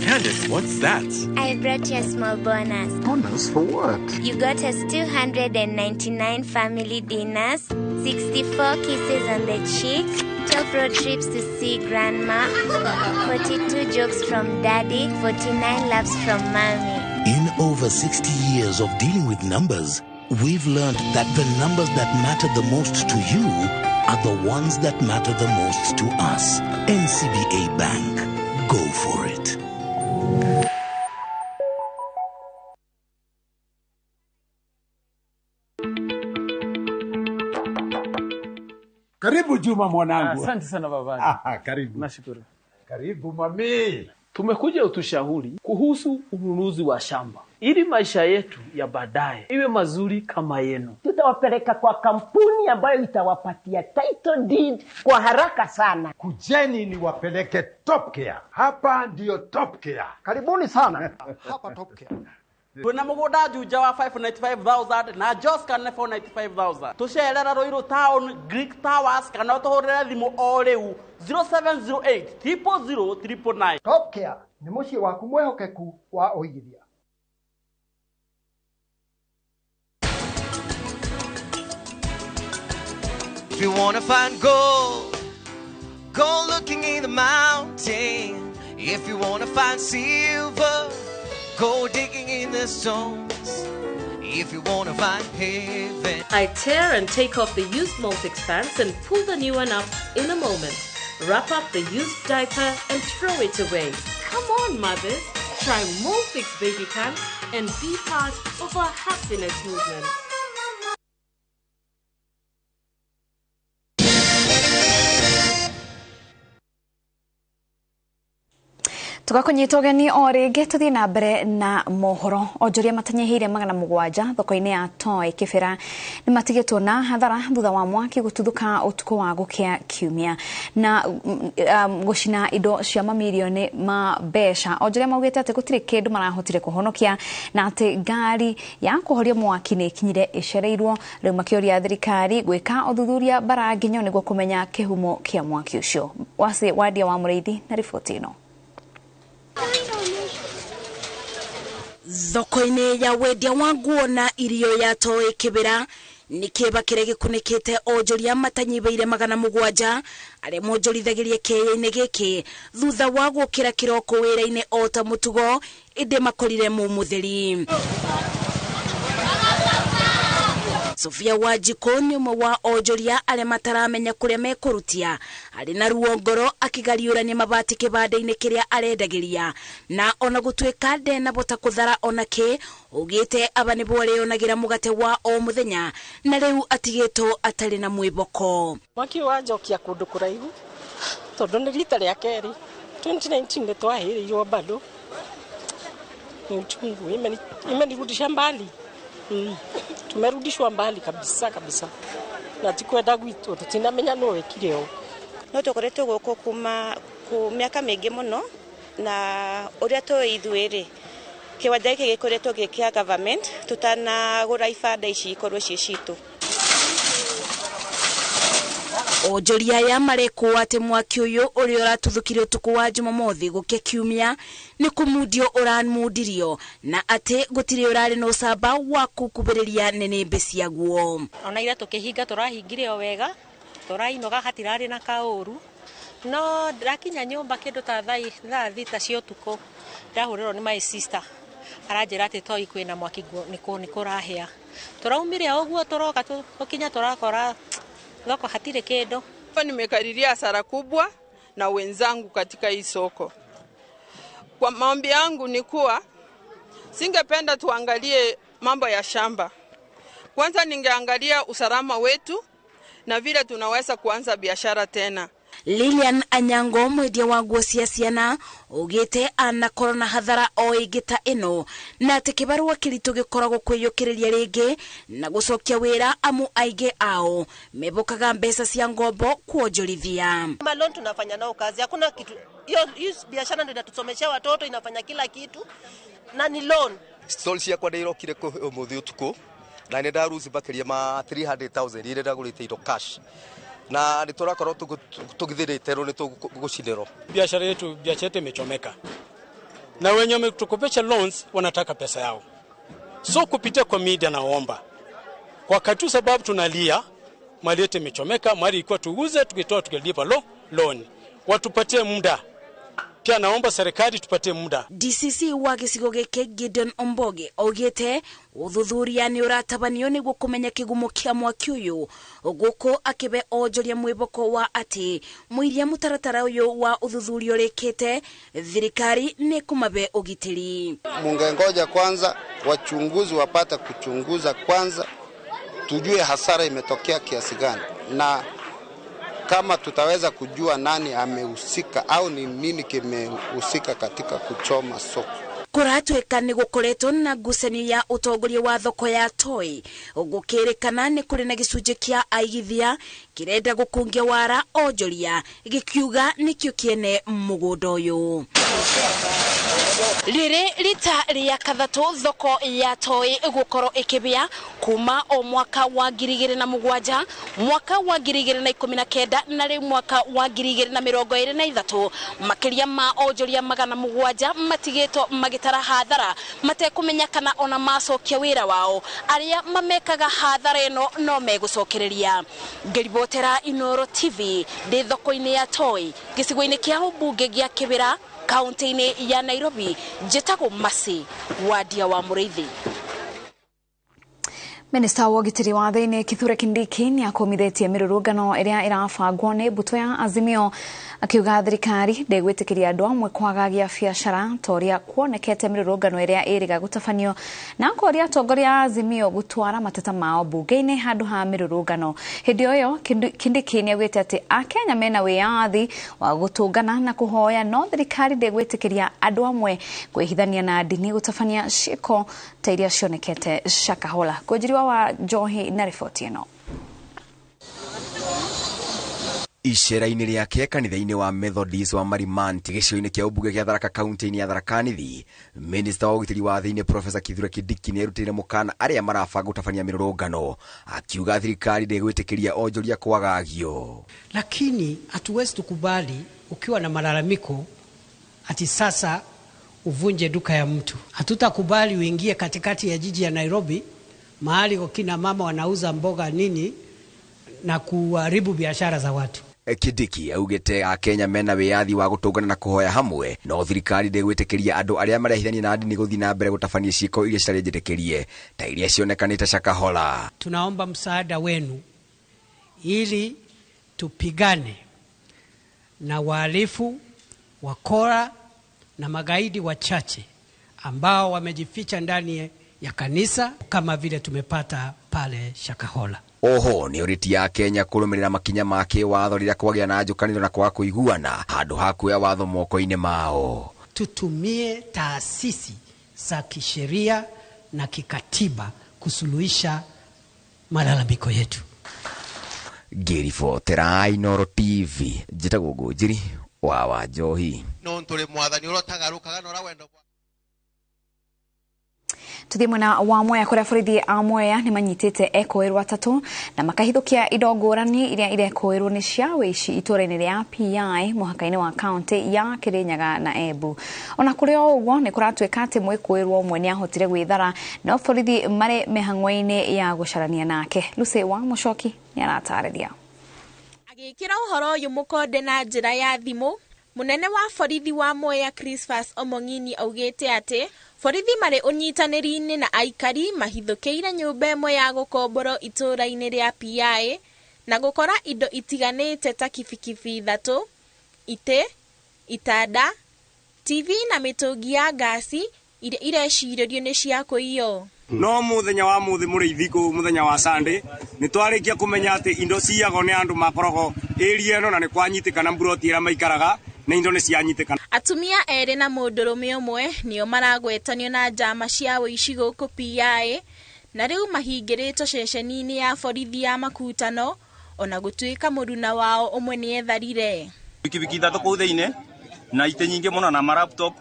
Candace, what's that? I brought you a small bonus. Bonus for what? You got us 299 family dinners, 64 kisses on the cheek, 12 road trips to see grandma, 42 jokes from daddy, 49 laughs from mommy. In over 60 years of dealing with numbers, we've learned that the numbers that matter the most to you are the ones that matter the most to us. NCBA Bank. Go for it. Karibu Juma mwanangu. Asante sana baba. Karibu. Nashukuru. Karibu mami. Tumekuja utushauri kuhusu ununuzi wa shamba ili maisha yetu ya baadaye iwe mazuri kama yenu. Tutawapeleka kwa kampuni ambayo itawapatia title deed kwa haraka sana. Kujeni niwapeleke Top Care. Hapa ndiyo Top Care. Karibuni sana. Hapa Top Care. Twina mugunda Juja wa 595,000 na Joska nĩ 495,000. Tucerera Ruiru Town, Greek Towers kana utuhurire thimu o riu 0708 000 999. Top Care nĩ mũciĩ waku mwĩhokeku wa ũigithia. If you wanna find gold, go looking in the mountain. If you wanna find silver, go digging in the stones. If you wanna find heaven. I tear and take off the used Molfix pants and pull the new one up in a moment. Wrap up the used diaper and throw it away. Come on, mothers. Try Molfix baby pants and be part of our happiness movement. Tugakunyita ũgeni o rĩngĩ tũthiĩ na mbere na mohoro. Onjoria matanyihĩire 700 thoko-inĩ ya Toi Kĩbĩra nĩmatigĩtwo na hathara thutha wa mwaki gũtuthũka ũtukũ wa gũkĩa kiumia na gũcina indo cia mamirioni ma mbeca. Onjoria maugĩte atĩ gũtirĩ kĩndũ marahotire kũhonokia na atĩ ngari ya kũhoria mwaki nĩ ĩkinyire ĩcereirwo. Rĩu makĩũria thirikari gwĩka ũthuthuria mbaranginyo nĩguo kũmenya kĩhumo kĩa mwaki ũcio. Wasi Wadia wa Mũrĩithi na riboti ĩno. Thoko-inĩ ya wendia wa nguo na irio ya Toi Kĩbĩra nĩ kĩeba kĩrĩa gĩkunĩkĩte onjoria matanyihĩire 700 arĩa monjorithagĩria kĩeya-inĩ gĩkĩ thutha wa gũkĩra kĩroko wĩra-inĩ o ta mũtugo ĩndĩ makorire mũmũtheri. Sofia Wanjikũ nĩ ũmwe wa onjoria arĩa mataramenya kũrĩa mekũrutia arĩ na ruo ngoro akĩgariũrania mabati kĩbanda-inĩ kĩrĩa arendagĩria na ona gũtuĩka ndenabota kũthara ona kĩ ugĩte aba nĩbo arĩonagĩra mũgate wa o mũthenya na rĩu atigĩtwo atarĩ na mwĩboko. Mwaki wanjokia kũndũ kũraihu tondũ nĩ rita rĩa kerĩ 2019 nĩ twahĩrĩirwo bado ni uchungu, imenirudisha mbali. Tumerudishwa mbali kabisa kabisa na tikwenda gwitũ tutinamenya no wekire o no tukoretwo gũkũ kuma ku miaka mĩingĩ mũno na ũrĩa tũĩ ithuĩ rĩ kĩwanja gĩkĩ gĩkoretwo gĩ kĩa government tutanagũra ibanda ici ikorwo ciĩ citũ. Onjoria aya marekwo atĩ mwaki ũyũ ũrĩa ũratuthũkire ũtukũ wa Jumamothi gũkĩa kiumia nĩ kũmundio ũramundirio na atĩ gũtirĩ ũrarĩ na ũcamba wa kũkubĩrĩria nĩnĩmbĩ ciaguo. Ona ira tũkĩhinga tũrahingire o wega tũrainũka hatirarĩ na kaũru no ndakinya nyũmba kĩndũ ta thaa 6 cia ũtukũ ndahũrĩrwo nĩ my sister aranjĩra atĩ Toi kwĩna mwaki nĩ kũrahĩa. Tũraumire o ũguo tũroka tũkinya tũrakora thoko hatire kĩndũ. Nimekadiria hasara kubwa na wenzangu katika hii soko. Kwa maombi yangu ni kuwa singependa tuangalie mambo ya shamba. Kwanza ningeangalia usalama wetu na vile tunaweza kuanza biashara tena. Lilian Anyango mwendia wa nguo cia ciana ugite anakorwo na hathara o ĩngĩ ta ĩno na atĩ kĩbarũa kĩritũ gĩkoragwo kwĩyũkĩrĩria rĩngĩ na gũcokia wĩra amu aingĩ ao mebokaga mbeca cia ngombo kuonjorithia. Malon tunafanya nao kazi, hakuna kitu hiyo. Biashara ndio inatusomeshea watoto, inafanya kila kitu na ni loan. Stall ciakwa ndĩirokire ũmũthĩ ũtukũ na nĩ ndaruzi makĩria ma 300,000 iria ndagũrĩte indo cash na nĩ tũrakorwo tũgithĩrĩte nĩ tũgũcinĩrwo. Biashara yetu imechomeka na wenye wametukopesha loans wanataka pesa yao, so kupitia kwa media naomba kwa katu, sababu tunalia mali yetu imechomeka, mali ilikuwa tuuze tukitoa tukilipa loan, watupatie muda. Pia naomba serikali tupatie muda. DCC wa gĩcigo gĩkĩ Gideon Omboge augĩte ũthuthuria nĩ ũratabanio nĩguo kũmenya kĩgumo kĩa mwaki ũyũ gũkũ akĩbe onjoria mwĩboko wa atĩ mũiria mũtaratara ũyũ wa ũthuthuria ũrĩkĩte thirikari nĩ kũmabe ũgitĩri. Mungengoja kwanza wachunguzi wapate kuchunguza kwanza, tujue hasara imetokea kiasi gani na kama tutaweza kujua nani amehusika au ni nini kimehusika katika kuchoma soko. Kũratuĩka nĩ gũkoretwo na ngucanio ya ũtongoria wa thoko ya Toi gũkĩrĩkana nĩ kũrĩ na gĩcunjĩ kĩa aigithia kĩrenda gũkungia wara onjoria gĩkiuga nĩkĩo kĩene mũgũnda ũyũ. Rĩrĩ rita rĩa kathatũ thoko ya Toi gũkorwo ĩkĩbĩa kuma o mwaka wa 2007, mwaka wa 2019 na rĩu mwaka wa 2023. Makĩria ma onjoria 700 matigĩtwo magĩtara hathara matekũmenya kana ona macokia wĩra wao. Arĩa mamekaga hathara ĩno no megũcokereria. Ngĩribotera Inooro TV ndĩ thoko-inĩ ya Toi gĩcigo-inĩ kĩa ũmbunge gĩa Kĩbĩra kaunti-inĩ ya Nairobi. Njĩtagwo Mercy Wadia wa Mũrĩithi. Minista wa ũgitĩri wa thĩinĩ Kithure Kindiki nĩ akomithetie mĩrũrũngano ĩrĩa ĩrabangwo nĩ mbũtũ ya Azimio, akiuga thirikari ndĩgwĩtĩkĩria andũ amwe kwagagia biacara ta ũrĩa kuonekete mĩrũrũngano ĩrĩa ĩrĩga gũtabanio, na akoria atongoria a Azimio gũtwara mateta mao mbunge-inĩ handũ ha mĩrũrũngano. Hĩndĩ o ĩyo Kindiki nĩaugĩte atĩ Akenya mena wĩyathi wa gũtũngana na kũhoya, no thirikari ndĩgwĩtĩkĩria andũ amwe kwĩhithania na ndini gũtabania ciĩko ta iria cionekete Shakahola. Ngũnjiri wa Njohi na riboti ĩno. Icera-inĩ rĩake kanitha-inĩ wa Methodist wa Marimanti gĩcigo-inĩ kĩa ũmbunge gĩa Tharaka kaunti-inĩ ya Tharaka Nithi, Minista wa ũgitĩri wa thĩinĩ Profesa Kithure Kindiki nĩerutĩire mũkana arĩa marabanga gũtabania mĩrũrũngano, akiuga thirikari ndĩgwĩtĩkĩria onjoria kwagagio. Lakini hatuwezi tukubali ukiwa na malalamiko ati sasa uvunje duka ya mtu. Hatutakubali uingie katikati ya jiji ya Nairobi mahali kina mama wanauza mboga nini na kuharibu biashara za watu. Kindiki augite Akenya mena wĩyathi wa gũtũngana na kũhoya hamwe, no thirikari ndĩgwĩtĩkĩria andũ arĩa marehithania na ndini gũthiĩ na mbere gũtabania ciĩko iria citarĩ njĩtĩkĩrie ta iria cionekanĩte Shakahola. Tunaomba msaada wenu ili tupigane na wahalifu, wakora na magaidi wachache ambao wamejificha ndani ya kanisa kama vile tumepata pale Shakahola. Oho nĩ ũrĩti ya Kenya kũrũmĩrĩra makinya ma kĩwatho rĩrĩa kwagĩa na njũkanĩro na kwaga kũiguana handũ ha kuoya watho moko-inĩ mao. Tutumie taasisi za kisheria na kikatiba kusuluhisha malalamiko yetu. Ngĩribotera Inooro TV, njĩtagwo Ngũnjiri wa Wanjohi. No ntũrĩ mwathani ũrĩa ũtagarũkaga na ũrĩa wendo. Tuthie mwena wa Mwea kuria borithi a Mwea nĩ manyitĩte ekũĩrwo atatũ na makahithũkia indo ngũrani iria irekũĩrwo nĩ cia wĩici itũũra-inĩ rĩa PI mũhaka-inĩ wa kaunti ya Kirinyaga na Embu. Ona kũrĩ o ũguo nĩ kũratuĩka atĩ mwĩkũĩrwo ũmwe nĩ ahotire gwĩthara, no borithi marĩ mĩhang'o-inĩ ya gũcarania nake. Lucy wa Mũcoki nĩ aratarĩria. Agĩkĩra ũhoro ũyũ mũkonde na njĩra ya thimũ, mũnene wa borithi wa Mwea Christmas Omong'ini augĩte atĩ borithi marĩ ũnyitanĩri-inĩ na aikari mahithũkĩire nyũmba ĩmwe ya gũkomborwo itũũra-inĩ rĩa PI na gũkora indo itiganĩte ta kibikibi ithatũ, itĩ, itanda, TV na mĩtũngi ya ngasi iria irecirĩrio nĩ cia kũiywo. No muthenya wa muthi mũrĩithi kũu muthenya wa Sunday nĩ twarĩkia kũmenya atĩ indo ciyagwo nĩ andũ makoragwo area ĩno na nĩ kwanyitĩkana mburoti ĩrĩa maikaraga na indo nĩ cianyitĩkana. Atumia erĩ na mũndũrũme ũmwe nĩo maragwetanio na njama cia ũici gũkũ PI na rĩu mahingĩrĩtwo ceceni-inĩ ya borithi ya Makutano ona gũtuĩka mũruna wao ũmwe nĩetharire. Bikibiki ithatũ kũu thĩinĩ na itĩ nyingĩ mũno na ma laptop,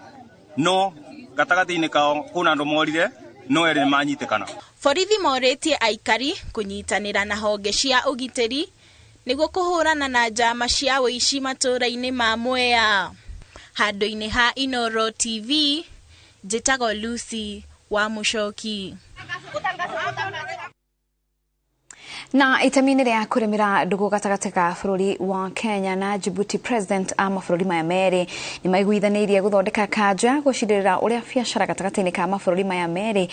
no gatagatĩ-inĩ kao kwĩna andũ morire no erĩ nĩmanyitĩkana. Borithi morĩtie aikari kũnyitanĩra na honge cia ũgitĩri nĩguo kũhũrana na njama cia ũici matũũra-inĩ ma Mwea. Handũ-inĩ ha Inooro TV, njĩtagwo Lucy wa Mũcoki. Na itemi-inĩ rĩa kũrĩmĩra ndũgũ gatagatĩ ka bũrũri wa Kenya na Djibouti, president a mabũrũri maya merĩ nĩ maiguithanĩirie gũthondeka kanjũ ya gũcirĩrĩra ũrĩa biacara gatagatĩ-inĩ ka mabũrũri maya merĩ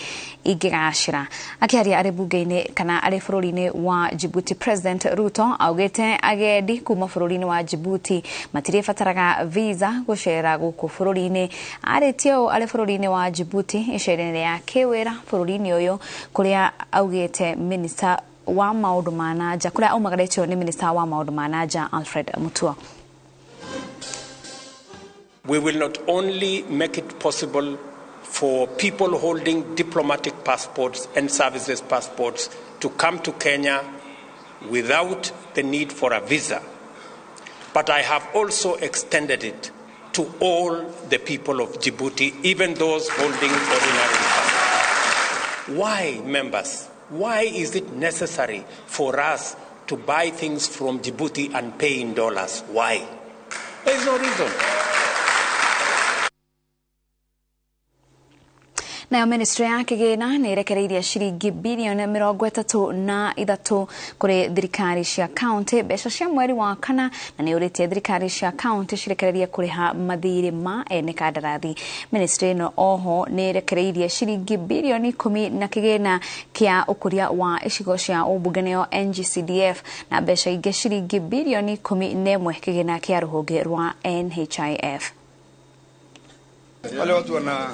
ingĩgacĩra. Akĩaria arĩ bunge-inĩ kana arĩ bũrũri-inĩ wa Djibouti, President Ruto augĩte agendi kuma bũrũri-inĩ wa Djibouti matirĩbataraga visa gũcera gũkũ bũrũri-inĩ. Arĩtie ũũ arĩ bũrũri-inĩ wa Djibouti icera-inĩ rĩa kĩwĩra bũrũri-inĩ ũyũ, kũrĩa augĩte minister wa maũndũ ma nanja, kũrĩa aumagarĩtio nĩ minister wa maũndũ ma nanja Alfred Mutua. We will not only make it possible for people holding diplomatic passports and services passports to come to Kenya without the need for a visa, but I have also extended it to all the people of Djibouti, even those holding ordinary passports. Why, members? Why is it necessary for us to buy things from Djibouti and pay in dollars? Why? There is no reason. Nayo ministry ya kĩgĩna nĩ ĩrekereirie ciringi bilioni 33 kũrĩ thirikari cia kaunti mbeca cia mweri wa kana, na nĩ ũrĩtie thirikari cia kaunti cirekererie kũrĩha mathirĩ ma ene kandarathi. Ministry ĩno oho nĩ ĩrekereirie ciringi bilioni 10 na kĩgĩna kĩa ũkũria wa icigo cia ũmbunge nĩyo NGCDF, na mbeca ingĩ ciringi bilioni 11 kĩgĩna kĩa rũhonge rwa NHIF. Wale watu wana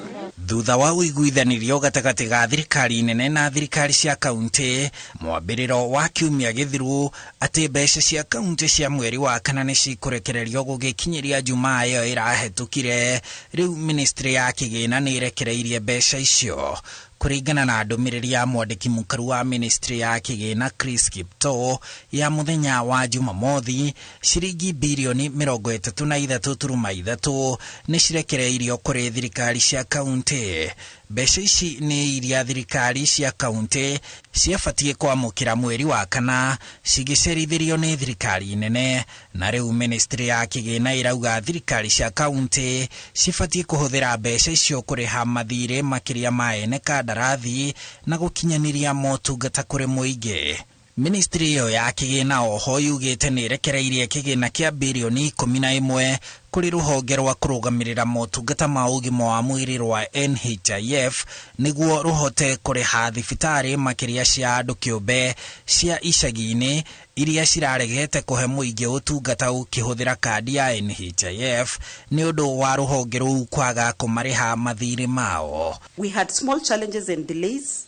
thutha wa ũiguithanirio gatagatĩ ga thirikari nene na thirikari cia kaunti mwambĩrĩro wa kiumia gĩthiru atĩ mbeca cia kaunti cia mweri wa kana nĩ cikũrekererio gũgĩkinyĩria Jumaa ĩyo ĩrahĩtũkire. Rĩu ministry ya kĩgĩna nĩ ĩrekereirie mbeca icio kũringana na ndũmĩrĩri ya mwandĩki mũkaru wa ministry ya kĩgĩna Chris Kiptoo ya mũthenya wa Jumamothi, ciringi bilioni 33.3 nĩ cirekereirio kũrĩ thirikari cia kaunti. Mbeca ici nĩ iria thirikari cia kaunti ciabatiĩ kwamũkĩra mweri wa kana cigĩcerithĩrio nĩ thirikari nene, na rĩu ministry ya kĩgĩna ĩrauga thirikari cia kaunti cibatiĩ kũhũthĩra mbeca icio kũrĩha mathirĩ makĩria ma ene kandarathi na gũkinyanĩria motungata kũrĩ mũingĩ. Ministry ĩyo ya kĩgĩna oho yugĩte nĩ ĩrekereirie kĩgĩna kĩa bilioni 11 kũrĩ rũhonge rwa kũrũgamĩrĩra motungata ma ũgima wa mwĩrĩ rwa NHIF nĩguo rũhote kũrĩha thibitarĩ makĩria cia andũ kĩũmbe cia icagi-inĩ iria ciraregete kũhe mũingĩ ũtungata ũkĩhũthĩra kandi ya NHIF nĩ ũndũ wa rũhonge rũu kwaga kũmarĩha mathirĩ mao. We had small challenges and delays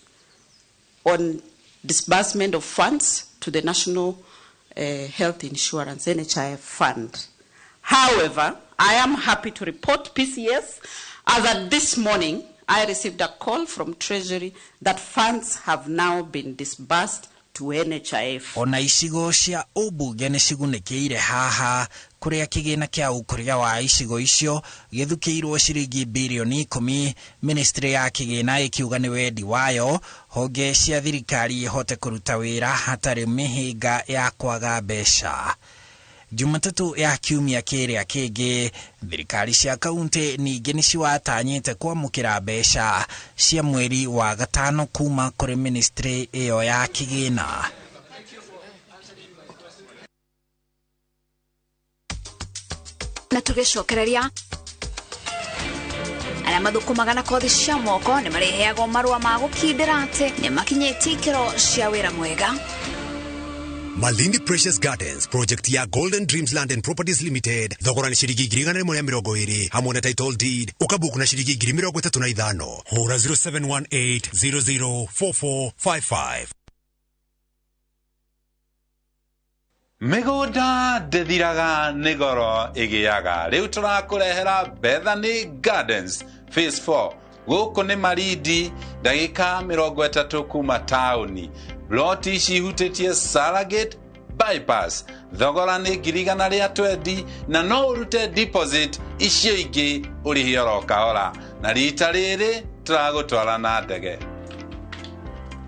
on disbursement of funds to the National Health Insurance NHIF Fund. However, I am happy to report PCS as at this morning I received a call from Treasury that funds have now been disbursed to NHIF. Ona icigo cia ũmbunge nĩ cigunĩkĩire haha kũrĩa kĩgĩna kĩa ũkũria wa icigo icio gĩthukĩirwo ciringi bilioni 10, ministry ya kĩgĩna ĩkiuga nĩ wendi wayo honge cia thirikari ihote kũruta wĩra hatarĩ mĩhĩnga ya kwaga mbeca. Jumatatũ ya kiumia kĩrĩa kĩngĩ thirikari cia kaunti ningĩ nĩ ciwatanyĩte kwamũkĩra mbeca cia mweri wa gatano kuma kũrĩ ministry ĩyo ya kĩgĩna. Na tũgĩcokereria arĩa mathũkũmaga na kothi cia moko nĩ marĩheagwo marũa ma gũkindĩra atĩ nĩ makinyĩtie ikĩro cia wĩra mwega. Malindi Precious Gardens project ya Golden Dreams Land and Properties Limited thogora ni ciringi 120 hamwe na title deed ukabuku na ciringi 35 hura 0718 004455. Mĩgũnda ndĩthiraga nĩ goro ĩgĩaga. Rĩu tũrakũrehera Bethany Gardens Phase 4. Gũkũ nĩ Malindi, ndagĩka 30 kuma taũni. Ploti ici ihutĩtie Saragate Bypass. Thogora nĩ 120,000 na no ũrute deposit icio ingĩ ũrĩhie oro kahora. Na rita rĩrĩ tũragũtwara na ndege.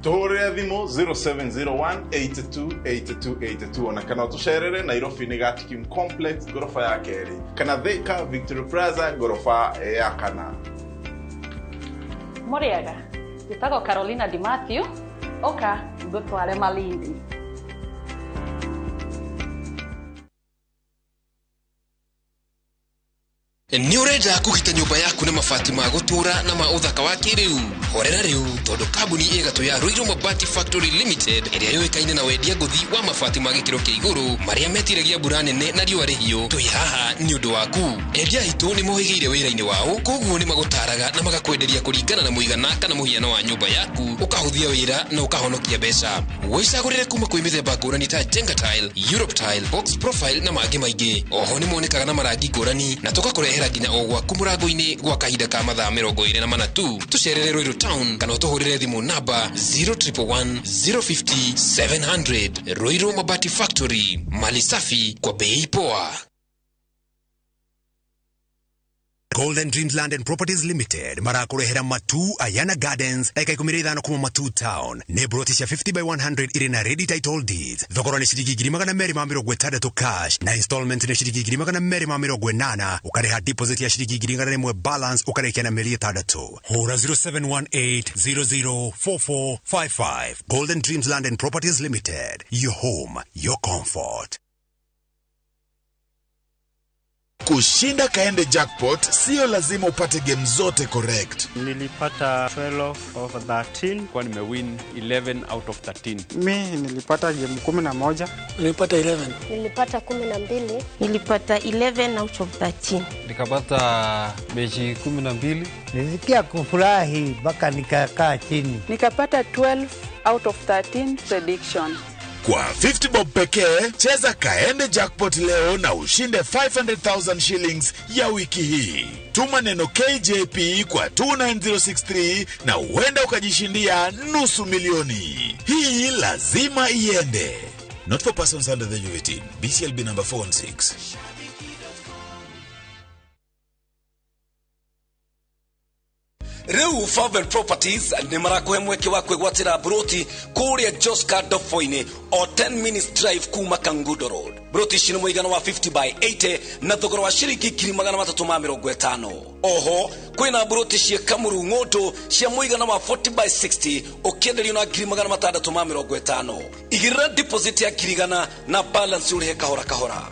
Tũhũrĩre thimũ 0701 82 82 82 ona kana ũtũcerere Nairobi nĩ Gatikim Complex ngoroba ya kerĩ kana Thika Victory Plaza ngoroba ya kana. Mũrĩega, njĩtagwo Carolina Di Matthew, oka ngũtware Malindi. Nĩ ũrenda kũgita nyũmba yaku na mabati ma gũtũũra na ma ũthaka wa kĩrĩu? Horera rĩu tondũ kambuni ĩgatũ ya Ruiru Mabati Factory Limited ĩrĩa yũĩkaine na wendia ngũthi wa mabati ma gĩkĩro kĩa igũrũ marĩa metiragia mbura nene na riũa rĩhiũ, twĩ haha nĩ ũndũ waku. Endia aitũ nĩ mohĩgĩire wĩra-inĩ wao, koguo nĩ magũtaraga na magakwenderia kũringana na mũigana kana mũhiano wa nyũmba yaku, ũkahũthia wĩra na ũkahonokia mbeca. Wĩcagũrĩre kuma kwĩ mĩthemba ngũrani ta Jenga Tile, Europe Tile, Box Profile na mangĩ maingĩ. Oho nĩ monekaga na marangi ngũrani na tũgakũrehera nginya o gwaku mũrango-inĩ gwa kahinda ka mathaa 24 tu. Tũcerere Ruiru Town kana ũtũhũrĩre thimũ namba 0111 050 700. Ruiru Mabati Factory, mali safi kwa bei poa. Golden Dreams Land and Properties Limited marakũrehera Matu Ayana Gardens eka 15 kuma Matu Town. Nĩ broti cia 50 by 100 irĩ na ready title deeds. Thogora nĩ ciringi 260,000 cash na installment nĩ ciringi 280,000. Ũkarĩha deposit ya ciringi 100,000 balance ũkarĩkia na mĩeri 6. Hũra 0718004455. Golden Dreams Land and Properties Limited. Your home, your comfort. Kushinda Kaende Jackpot sio lazima upate game zote correct. Nilipata 12 over 13. Kwa nimewin 11 out of 13. Mi nilipata game 11. Nilipata 11. Nilipata 12. Nilipata 11 out of 13. Nikapata mechi 12. Nilisikia kufurahi mpaka nikakaa chini. Nikapata 12 out of 13 prediction. Kwa 50 bob pekee, cheza Kaende Jackpot leo na ushinde 500,000 shillings ya wiki hii. Tuma neno KJP kwa 29063 na huenda ukajishindia 500,000. Hii lazima iende. Not for persons under the age of 18. BCLB number 416. Riu Favel Properties nĩ marakũhe mweke wa kwĩgwatĩra mburoti kũrĩa Joska Dofoinĩ o 10 minutes drive kuma Kangundo Road. Mburoti ici nĩ mũigana wa 50 by 80 na thogora wa ciringi 350,000. Oho kwĩna mburoti cia Kamuru Ng'ũndũ cia mũigana wa 40 by 60 ũkĩenderio na 650,000. Igĩrĩra deposit ya 100,000 na balance ũrĩhe kahora kahora.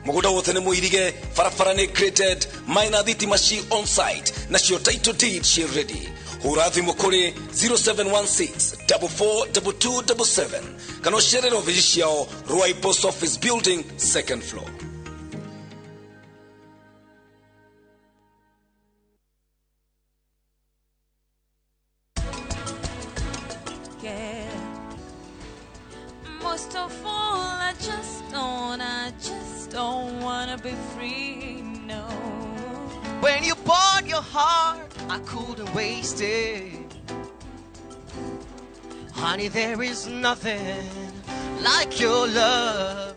Mũgũnda wothe nĩ mũirige, barabara nĩ graded, maĩ na thitima ci on site, nacio title deed ci ready. Hũra thimũ kũrĩ 0716 442277 kana ũcerere ofici ciao Ruai Post Office Building, second floor. Most of all, I just don't wanna be free, no. When you poured your heart, I couldn't waste it. Honey, there is nothing like your love.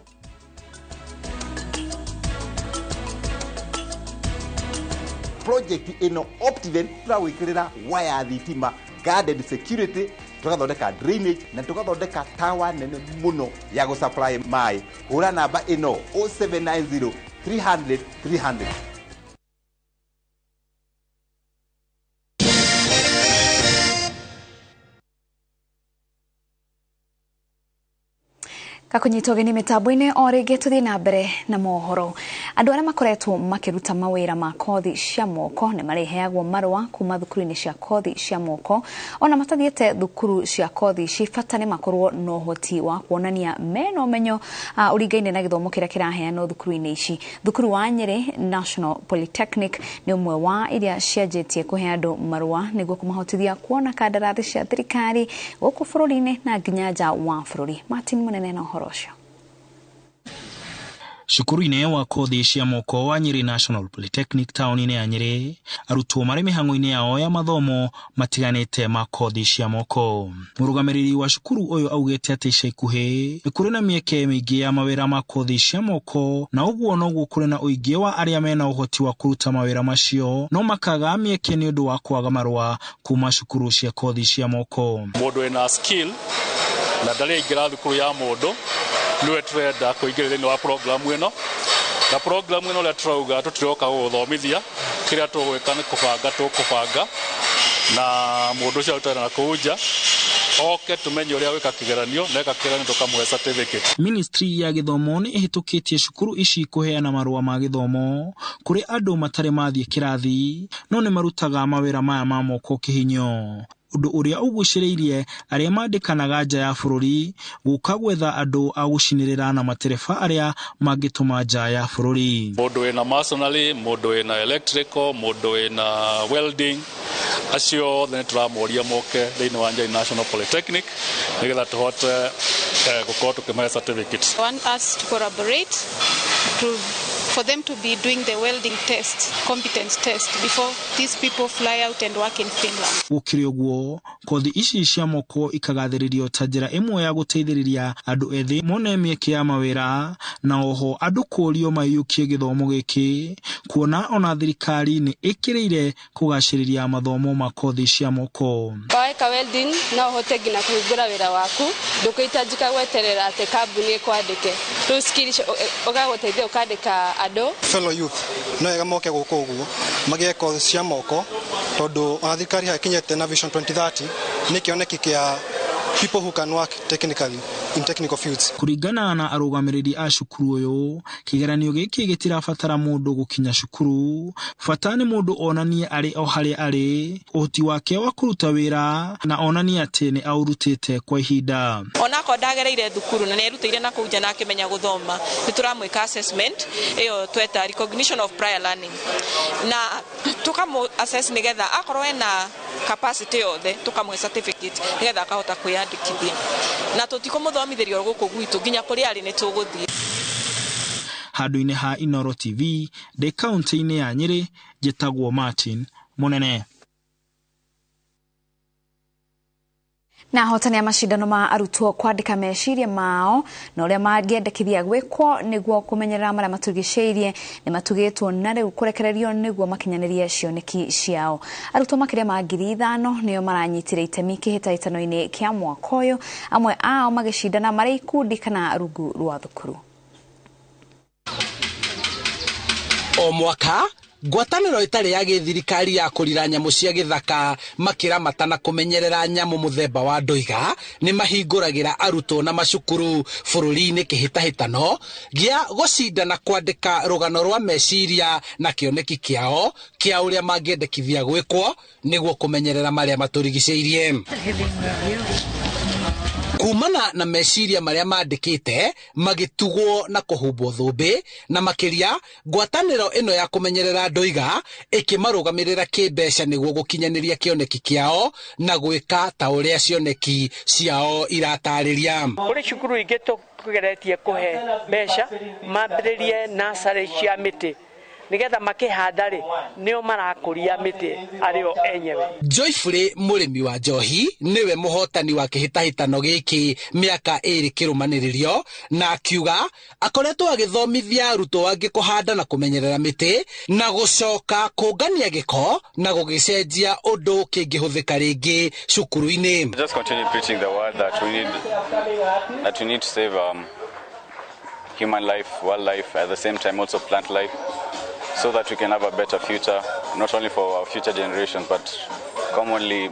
Project ĩno Optiven tũrawĩkĩrĩra waya thitima, guarded security, tugathondeka drainage na tugathondeka tower nene muno ya gũ supply maĩ. Hũra namba ĩno 0790 300 300. Gakunyitwo geni mitambo-inĩ o rĩngĩ tũthiĩ na mbere na mohoro. Andũ arĩa makoretwo makĩruta mawĩra ma kothi cia moko nĩ marĩheagwo marũa kuma thukuru-inĩ cia kothi cia moko ona matathiĩte thukuru cia kothi ici, bata nĩ makorwo na ũhoti wa kuonania mena ũmenyo ũringaine na gĩthomo kĩrĩa kĩraheanwo thukuru-inĩ ici. Thukuru wa Nyeri National Polytechnic nĩ ũmwe wa iria cianjĩtie kũhe andũ marũa nĩguo kũmahotithia kuona kandarathi cia thirikari gũkũ bũrũri-inĩ na nginya nja wa bũrũri. Martin Munene na ũhoro ũcio. Cukuru-inĩ wa kothi cia moko wa Nyeri National Polytechnic taũni-inĩ ya Nyeri, arutwo marĩ mĩhang'o-inĩ yao ya mathomo matiganĩte ma kothi cia moko. Mũrũgamĩrĩri wa cukuru ũyũ augĩte atĩ ica ikuhĩ nĩ kũrĩ na mĩeke mĩingĩ ya mawĩra ma kothi cia moko, na ũguo noguo kũrĩ na ũingĩ wa arĩa mena ũhoti wa kũruta mawĩra macio no makaga mĩeke nĩ ũndũ wa kwaga marũa kuma cukuru cia kothi cia moko. Mũndũ wĩna skill na ndarĩ aingĩra thukuru ya mũndũ niwe tũrenda kũingĩra thĩinĩ wa programu ĩno, na programu ĩno ũrĩa tũrauga tũtiroka gũgũthomithia, kĩrĩa tũgwĩka nĩ kũbanga tũkũbanga na mũndũ ũcio arutana na kũu nja oke tumenye ũrĩa gwĩka kĩgeranio na eka kĩgeranio tũkamũhe certificate. Ministry ya gĩthomo nĩ ĩhĩtũkĩtie cukuru ici kũheana marũa ma gĩthomo kũrĩ andũ matarĩ mathiĩ kĩrathi no nĩ marutaga mawĩra maya ma moko kĩhinyo, ũndũ ũrĩa ũgucĩrĩirie arĩa mandĩkanaga nja ya bũrũri gũka gwetha andũ a gũcinĩrĩra na matereba arĩa mangĩtũma nja ya bũrũri. Mũndũ wĩna masonry, mũndũ wĩna electrical, mũndũ wĩna welding, acio othe nĩ tũramoria moke thĩinĩ wa Nyeri National Polytechnic nĩgetha tũhote gũkorwo tũkĩmahe certificates. I want us to collaborate to for them to be doing the welding test, competence test, before these people fly out and work in Finland. Gũkĩrĩ ũguo, kothi ici cia moko ikagathĩrĩrio ta njĩra ĩmwe ya gũteithĩrĩria andũ ethĩ mone mĩeke ya mawĩra, na oho andũ kũũrio maiyũkie gĩthomo gĩkĩ, kuona ona thirikari nĩ ĩkĩrĩire kũgacĩrĩria mathomo ma kothi cia moko. Weka welding no ũhote nginya kũhingũra wĩra waku, ndũkũhitajika gweterera atĩ kambuni ĩkwandĩke. Rĩu skill icio ũgagũteithia ũkandĩka andũ. Fellow youth no wega moke gũkũ ũguo magĩe kothi cia moko, tondũ ona thirikari hakinyĩte na Vision 2030 nĩ kĩoneki kĩa people who can work technically in technical fields. Kũringana na arũgamĩrĩri a cukuru ũyũ, kĩgeranio gĩkĩ gĩtirabatara mũndũ gũkinya cukuru, bata nĩ mũndũ onanie arĩ o harĩa arĩ ũhoti wake wa kũruta wĩra na onanie atĩ nĩ aũrutĩte kwa ihinda. Onakorwo ndagereire thukuru na nĩerutĩire na kũu nja na akĩmenya gũthoma, nĩ tũramwĩka assessment ĩyo tweta recognition of prior learning, na tũkamũ assess nĩgetha akorwo ena capacity yothe tũkamũhe certificate nĩgetha akahota kwĩyandĩkithia, na tũtikũmũthomithĩria gũkũ gwitũ nginya kũrĩa arĩ nĩ tũgũthiĩ. Handũ-inĩ ha Inooro TV ndĩ kaũntĩ-inĩ ya Nyĩrĩ, njĩtagwo Martin Mũnene. Na ahotani a macindano ma arutwo kwandĩka meciria mao na ũrĩa mangĩendekithia gwĩkwo nĩguo kũmenyerera marĩa matũrigicĩirie nĩ matugĩtwo na rĩu kũrekererio nĩguo makinyanĩrie cioneki ciao. Arutwo makĩria ma 5,000 nĩo maranyitire itemi kĩhĩtahĩtano-inĩ kĩa mwaka ũyũ, amwe ao magĩcindana marĩ ikundi kana rungu rwa thukuru. O mwaka ngwatanĩro ĩtarĩ ya gĩthirikari ya kũrira nyamũ cia gĩthaka makĩramata na kũmenyerera nyamũ mũthemba wa ndũiga nĩ mahingũragĩra arutwo na macukuru bũrũri-inĩ kĩhĩtahĩtano gĩa gũcindana kwandĩka rũgano rwa meciria na kĩoneki kĩao kĩa ũrĩa mangĩendekithia gwĩkwo nĩguo kũmenyerera marĩa matũrigicĩirie. Kumana na meciria marĩa mandĩkĩte magĩtugwo na kũhumbwo thũmbĩ, na makĩria ngwatanĩro ĩno ya kũmenyerera ndũiga ĩkĩmarũgamĩrĩra kĩmbeca nĩguo gũkinyanĩria kĩoneki kĩao na gwĩka ta ũrĩa cioneki ciao iratarĩria. Kũrĩ cukuru ingĩ tũgeretie kũhe mbeca mambĩrĩrie nursery cia mĩtĩ nĩgetha makĩhanda rĩ nĩo marakũria mĩtĩ arĩo enyewe. Joyfrey mũrĩmi wa njohi nĩwe mũhotani wa kĩhĩtahĩtano gĩkĩ mĩaka 2 kĩrũmanĩrĩrio, na akiuga akoretwo agĩthomithia arutwo angĩ kũhanda na kũmenyerera mĩtĩ na gũcoka kũngania gĩko na gũgĩcenjia ũndũ kĩngĩhũthĩka rĩngĩ cukuru-inĩ. Just continue preaching the word that we need to save human life, wildlife, at the same time also plant life, so that we can have a better future, not only for our future generations, but commonly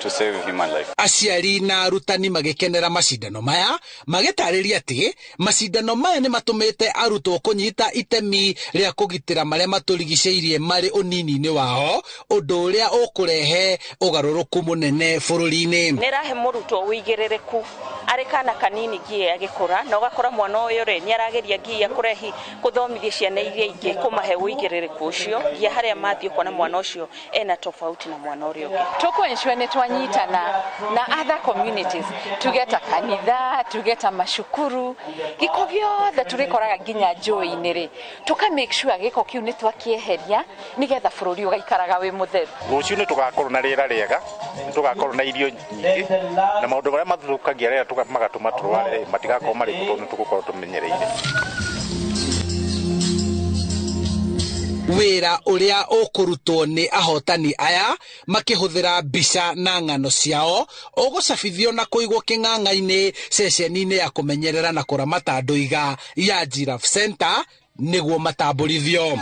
to save human life. Aciari na arutani magĩkenera macindano maya, magĩtarĩria atĩ macindano maya nĩ matũmĩte arutwo kũnyita itemi rĩa kũgitĩra marĩa matũrigicĩirie marĩ ũnini-inĩ wao, ũndũ ũrĩa ũkũrehe ũgarũrũku mũnene bũrũri-inĩ. Nĩrahe mũrutwo ũigĩrĩrĩku arĩ kana kanini nginya agĩkũra, na ũgakora mwana ũyũ rĩ nĩarageria nginya kũrehi kũthomithia ciana iria ingĩ kũmahe ũigĩrĩrĩku ũcio nginya harĩa mathiĩ kuona mwana ũcio ena tofauti na mwana ũrĩa ũngĩ. Tũkũ-ensure nĩ twanyitana na other communities, tugeta kanitha, tugeta macukuru, gĩko gĩothe tũrĩkoraga nginya njũĩ-inĩ rĩ, tũka make sure gĩko kĩu nĩ twakĩeheria nĩgetha bũrũri ũgaikaraga wĩ mũtheru. Rũciũ nĩ tũgakorwo na rĩera rĩega, nĩ tũgakorwo na irio nyingĩ, na maũndũ marĩa mathũkagia rĩera magatũma tũrware matigakorwo marĩ kuo tondũ nĩ tũgũkorwo tũmenyereire. Wĩra ũrĩa ũkũrutwo nĩ ahotani aya makĩhũthĩra mbica na ng'ano ciao ũgũcabithio na kũigwo kĩng'ang'a-inĩ ceceni-inĩ ya kũmenyerera na kũramata ndũiga ya Giraffe Center nĩguo matambũrithio.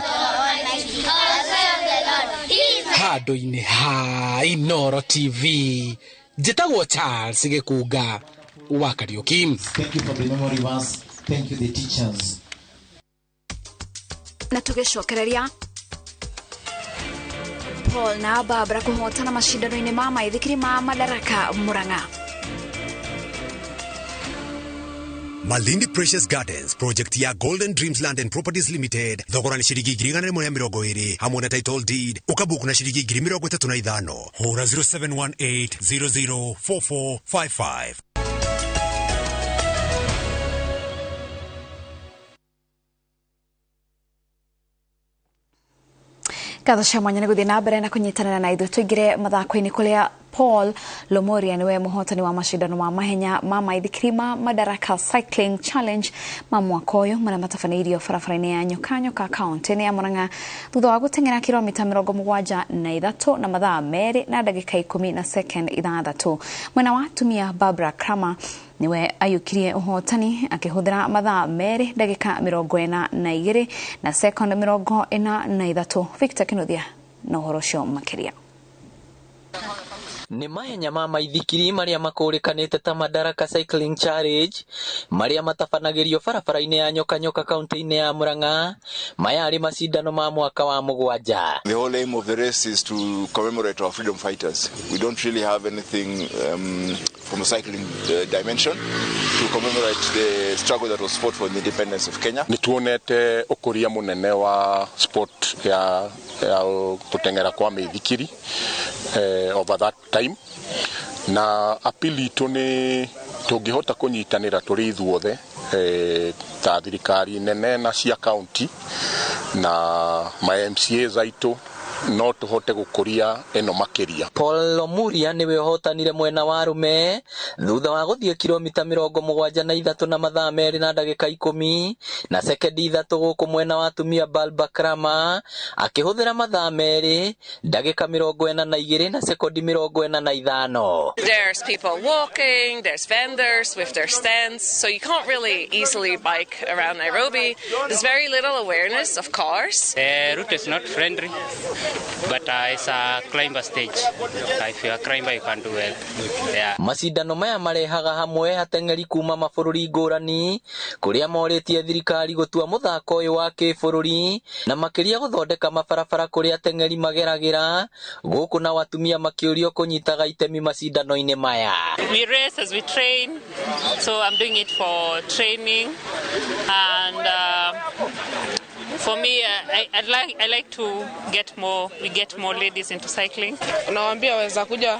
Handũ-inĩ ha Inooro TV, njĩtagwo Charles Gĩkunga wa Kariũki. Thank you for the memory verse. Thank you the teachers. Na tũgĩcokereria Paul na Barbara kũhotana macindano-inĩ ma maithikiri ma Madaraka Murang'a. Malindi Precious Gardens project ya Golden Dreams Land and Properties Limited, thogora nĩ ciringi 120,000 hamwe na title deed, ũkabuku na ciringi 35,000. Hũra 0718 004455. Ngatho cia mwanya nĩ gũthiĩ na mbere na kũnyitanĩra na ithuĩ tũingĩre mathako-inĩ kũrĩa Paul Lomoria niwe mũhotani wa macindano ma mahenya ma maithikiri ma Madaraka Cycling Challenge ma mwaka ũyũ marĩa matabanĩirio barabara-inĩ ya Nyoka Nyoka kaunti-inĩ ya Murang'a thutha wa gũteng'era kilomita 73 na mathaa 2 na ndagĩka 10 na second 6. Mwena wa atumia Barbara Kramer niwe ayukirie ũhotani akĩhũthĩra mathaa 2 ndagĩka 42 na second 43. Victor Kinuthia na ũhoro ũcio makĩria. Nĩ mahenya ma maithikiri marĩa makũrĩkanĩte ta Madaraka Cycling Challenge marĩa matabanagĩrio barabara-inĩ ya Nyoka Nyoka kaunti-inĩ ya Murang'a. Maya arĩ macindano ma mwaka wa 7. The whole aim of the race is to commemorate our freedom fighters. We don't really have anything from a cycling dimension to commemorate the struggle that was fought for the independence of Kenya. Nĩ tuonete ũkũria mũnene wa sport ya gũteng'era kwa mĩithikiri over that time, na appeal itũ nĩ tũngĩhota kũnyitanĩra tũrĩ ithuothe ta thirikari nene na cia county na ma MCAs aitũ no tũhote gũkũria ĩno makĩria. Paul Lomuria niwe ũhotanire mwena wa arũme thutha wa gũthiĩ kilomita 73 na mathaa 2 na ndagĩka 10 na sekendi 3 gũkũ mwena wa atumia Barbara Kramer akĩhũthĩra mathaa 2 ndagĩka 42 na sekondi 45. There's people walking, there's vendors with their stands, so you can't really easily bike around Nairobi. There's very little awareness of cars. The route is not friendly, but it's a climber stage. If you are a climber, you can do well. Yeah. Macindano maya marehaga hamwe ateng'eri kuma mabũrũri ngũrani kũrĩa morĩtie thirikari gũtua mũthako ũyũ wa kĩbũrũri na makĩria gũthondeka mabarabara kũrĩa ateng'eri mageragĩra gũkũ na atumia makĩũrio kũnyitaga itemi macindano-inĩ maya. We race as we train, so I'm doing it for training, and for me, I like to get more, we get more ladies into cycling. Nawaambia waweza kuja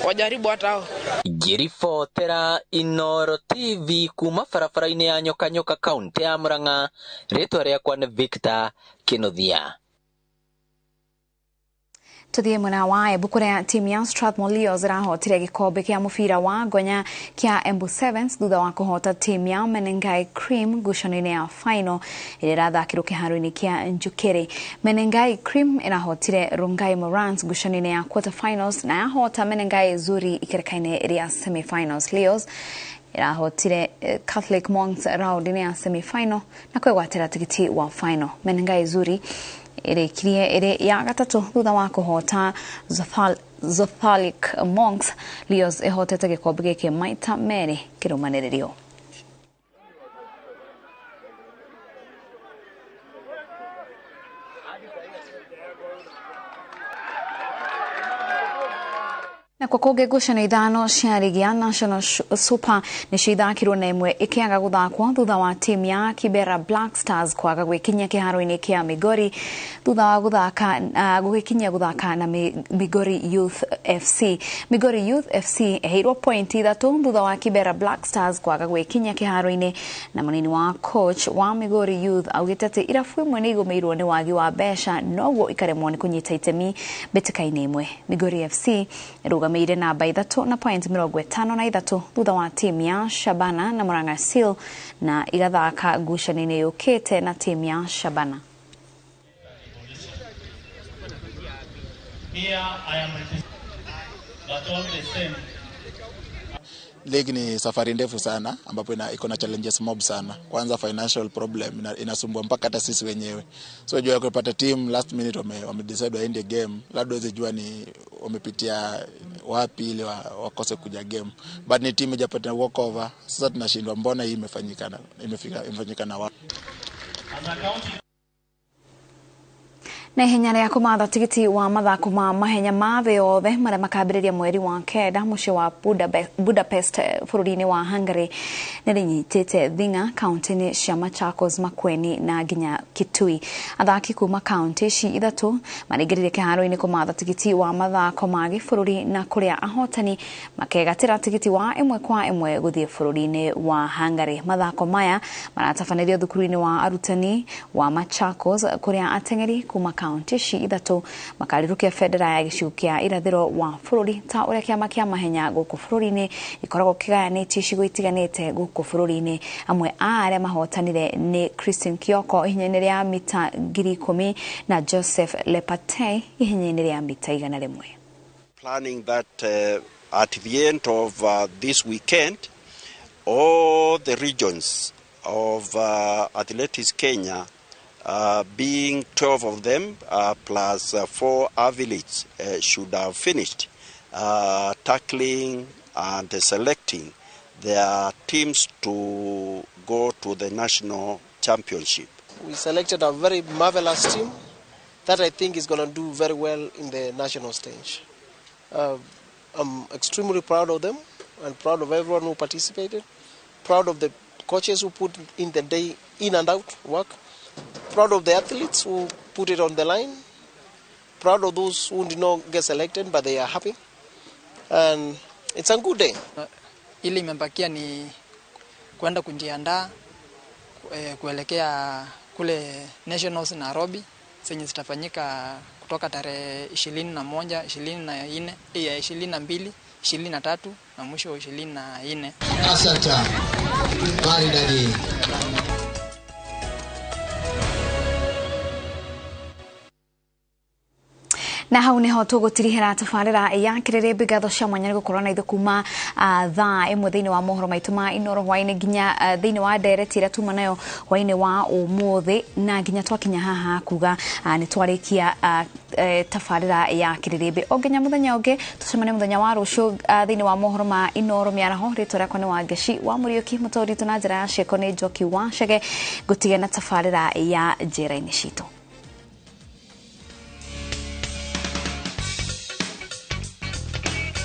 wajaribu hata hao. Ngĩribotera Inooro TV kuma barabara-inĩ ya Nyoka Nyoka kaunti ya Murang'a, rĩtwa rĩakwa nĩ Victor Kinuthia. Tuthie mwena wa Embu kuria timu ya Strathmore Leos ĩrahotire gĩkombe kĩa mũbira wa ngonya kĩa Embu Sevens thutha wa kũhota timu ya Menengai Cream ngucanio-inĩ ya final ĩrĩa ĩrathakĩrwo kĩharo-inĩ kĩa Njukiri. Menengai Cream ĩrahotire Rongai Morans ngucanio-inĩ ya quarter finals na yahota Menengai Zuri ikereka-inĩ rĩa semi finals. Leos ĩrahotire Catholic Monks round-inĩ ya semi final na kwĩgwatĩra tigiti wa final. Menengai Zuri ĩrĩkirie ĩrĩ ya gatatũ thutha wa kũhota Zothalic Monks. Leos ĩhotete gĩkombe gĩkĩ maita 2 kĩrũmanĩrĩrio. Na kwa kũngĩ ngucanio 5 cia rigi ya National Super nĩcio ithakirwo na ĩmwe ĩkĩaga gũthakwo thutha wa timu ya Kibera Black Stars kwaga gwĩkinyia kĩharo-inĩ kĩa Migori thutha wa gũthaka gũgĩkinyia gũthaka na Migori Youth FC. Migori Youth FC ĩheirwo point 3 thutha wa Kibera Black Stars kwaga gwĩkinyia kĩharo-inĩ, na mũnini wa coach wa Migori Youth augĩte atĩ irabu imwe nĩ igũmĩirwo nĩ wagi wa mbeca noguo ikaremwo nĩ kũnyita itemi mbĩtĩka-inĩ ĩmwe. Migori FC ĩrũgamĩire namba 3 na point 53 thutha wa timu ya Shabana na Murang'a Seal na igathaka ngucanio-inĩ yũkĩte na timu ya Shabana. League ni safari ndefu sana ambapo iko na challenges mob sana. Kwanza financial problem inasumbua mpaka hata sisi wenyewe. So jua kupata team last minute wame decide waende game, labda waweze jua ni wamepitia wapi ili wakose kuja game. But ni team ijapata walkover. Sasa tunashindwa mbona hii imefanyika na imefanyika na wapi. Na ihenya rĩa kũmatha tigiti wa mathako ma mahenya ma thĩ yothe marĩa makambĩrĩria mweri wa 9 mũciĩ wa Budapest bũrũri-inĩ wa Hungary nĩ rĩnyitĩte thing'a kaunti-inĩ cia Machakos, Makueni na nginya Kitui. Athaki kuma kaunti ici 3 maraingĩrire kĩharo-inĩ kũmatha tigiti wa mathako ma gĩbũrũri na kũrĩa ahotani makegatĩra tigiti wa 1 kwa 1 gũthiĩ bũrũri-inĩ wa Hungary. Mathako maya maratabanĩrio thukuru-inĩ wa arutani wa Machakos kũrĩa ateng'eri kuma kaunti ici ithatũ makarirũkia bendera ya gĩcigo kĩa irathĩro wa bũrũri ta ũrĩa kĩama kĩa mahenya gũkũ bũrũri-inĩ gĩkoragwo kĩgayanĩtio icigo itiganĩte gũkũ bũrũri-inĩ. Amwe a arĩa mahotanire nĩ Christine Kioko ihenya-inĩ rĩa mita 10,000 na Joseph Lepatei ihenya-inĩ rĩa mita 100. Planning that at the end of this weekend, all the regions of Athletics Kenya, being 12 of them, plus 4 athletes, should have finished tackling and selecting their teams to go to the national championship. We selected a very marvelous team that I think is going to do very well in the national stage. I'm extremely proud of them and proud of everyone who participated, proud of the coaches who put in the day in and out work, proud of the athletes who put it on the line, proud of those who did not get selected but they are happy, and it's a good day. Ili imebakia ni kwenda kujiandaa kuelekea kule Nationals Nairobi zenye zitafanyika kutoka tarehe 21, 24, 22, 23 na mwisho 24. Asante. Maridadi. Na hau niho tugutirihira tabarira ya kiririmbĩ. Ngatho cia mwanya nĩ gũkorwo na ithuĩ kuma thaa 1 thĩinĩ wa mohoro maitũ ma Inoro hwaĩ-inĩ nginya thĩinĩ wa ndereti ĩrĩa tuma nayo hwaĩ-inĩ wa ũmũthĩ, na nginya twakinya haha kuga nĩ twarĩkia tabarira ya kiririmbĩ. O nginya mũthenya ũngĩ, tũcemanie mũthenya wa rũciũ thĩinĩ wa mohoro ma Inoro mĩaraho. Rĩtwa rĩakwa nĩ Wangeci wa Mũriũki, mũtũũri witũ na njĩra ya ciĩko nĩ Njoki wa Chege. Ngũtige na tabarira ya njĩra-inĩ citũ.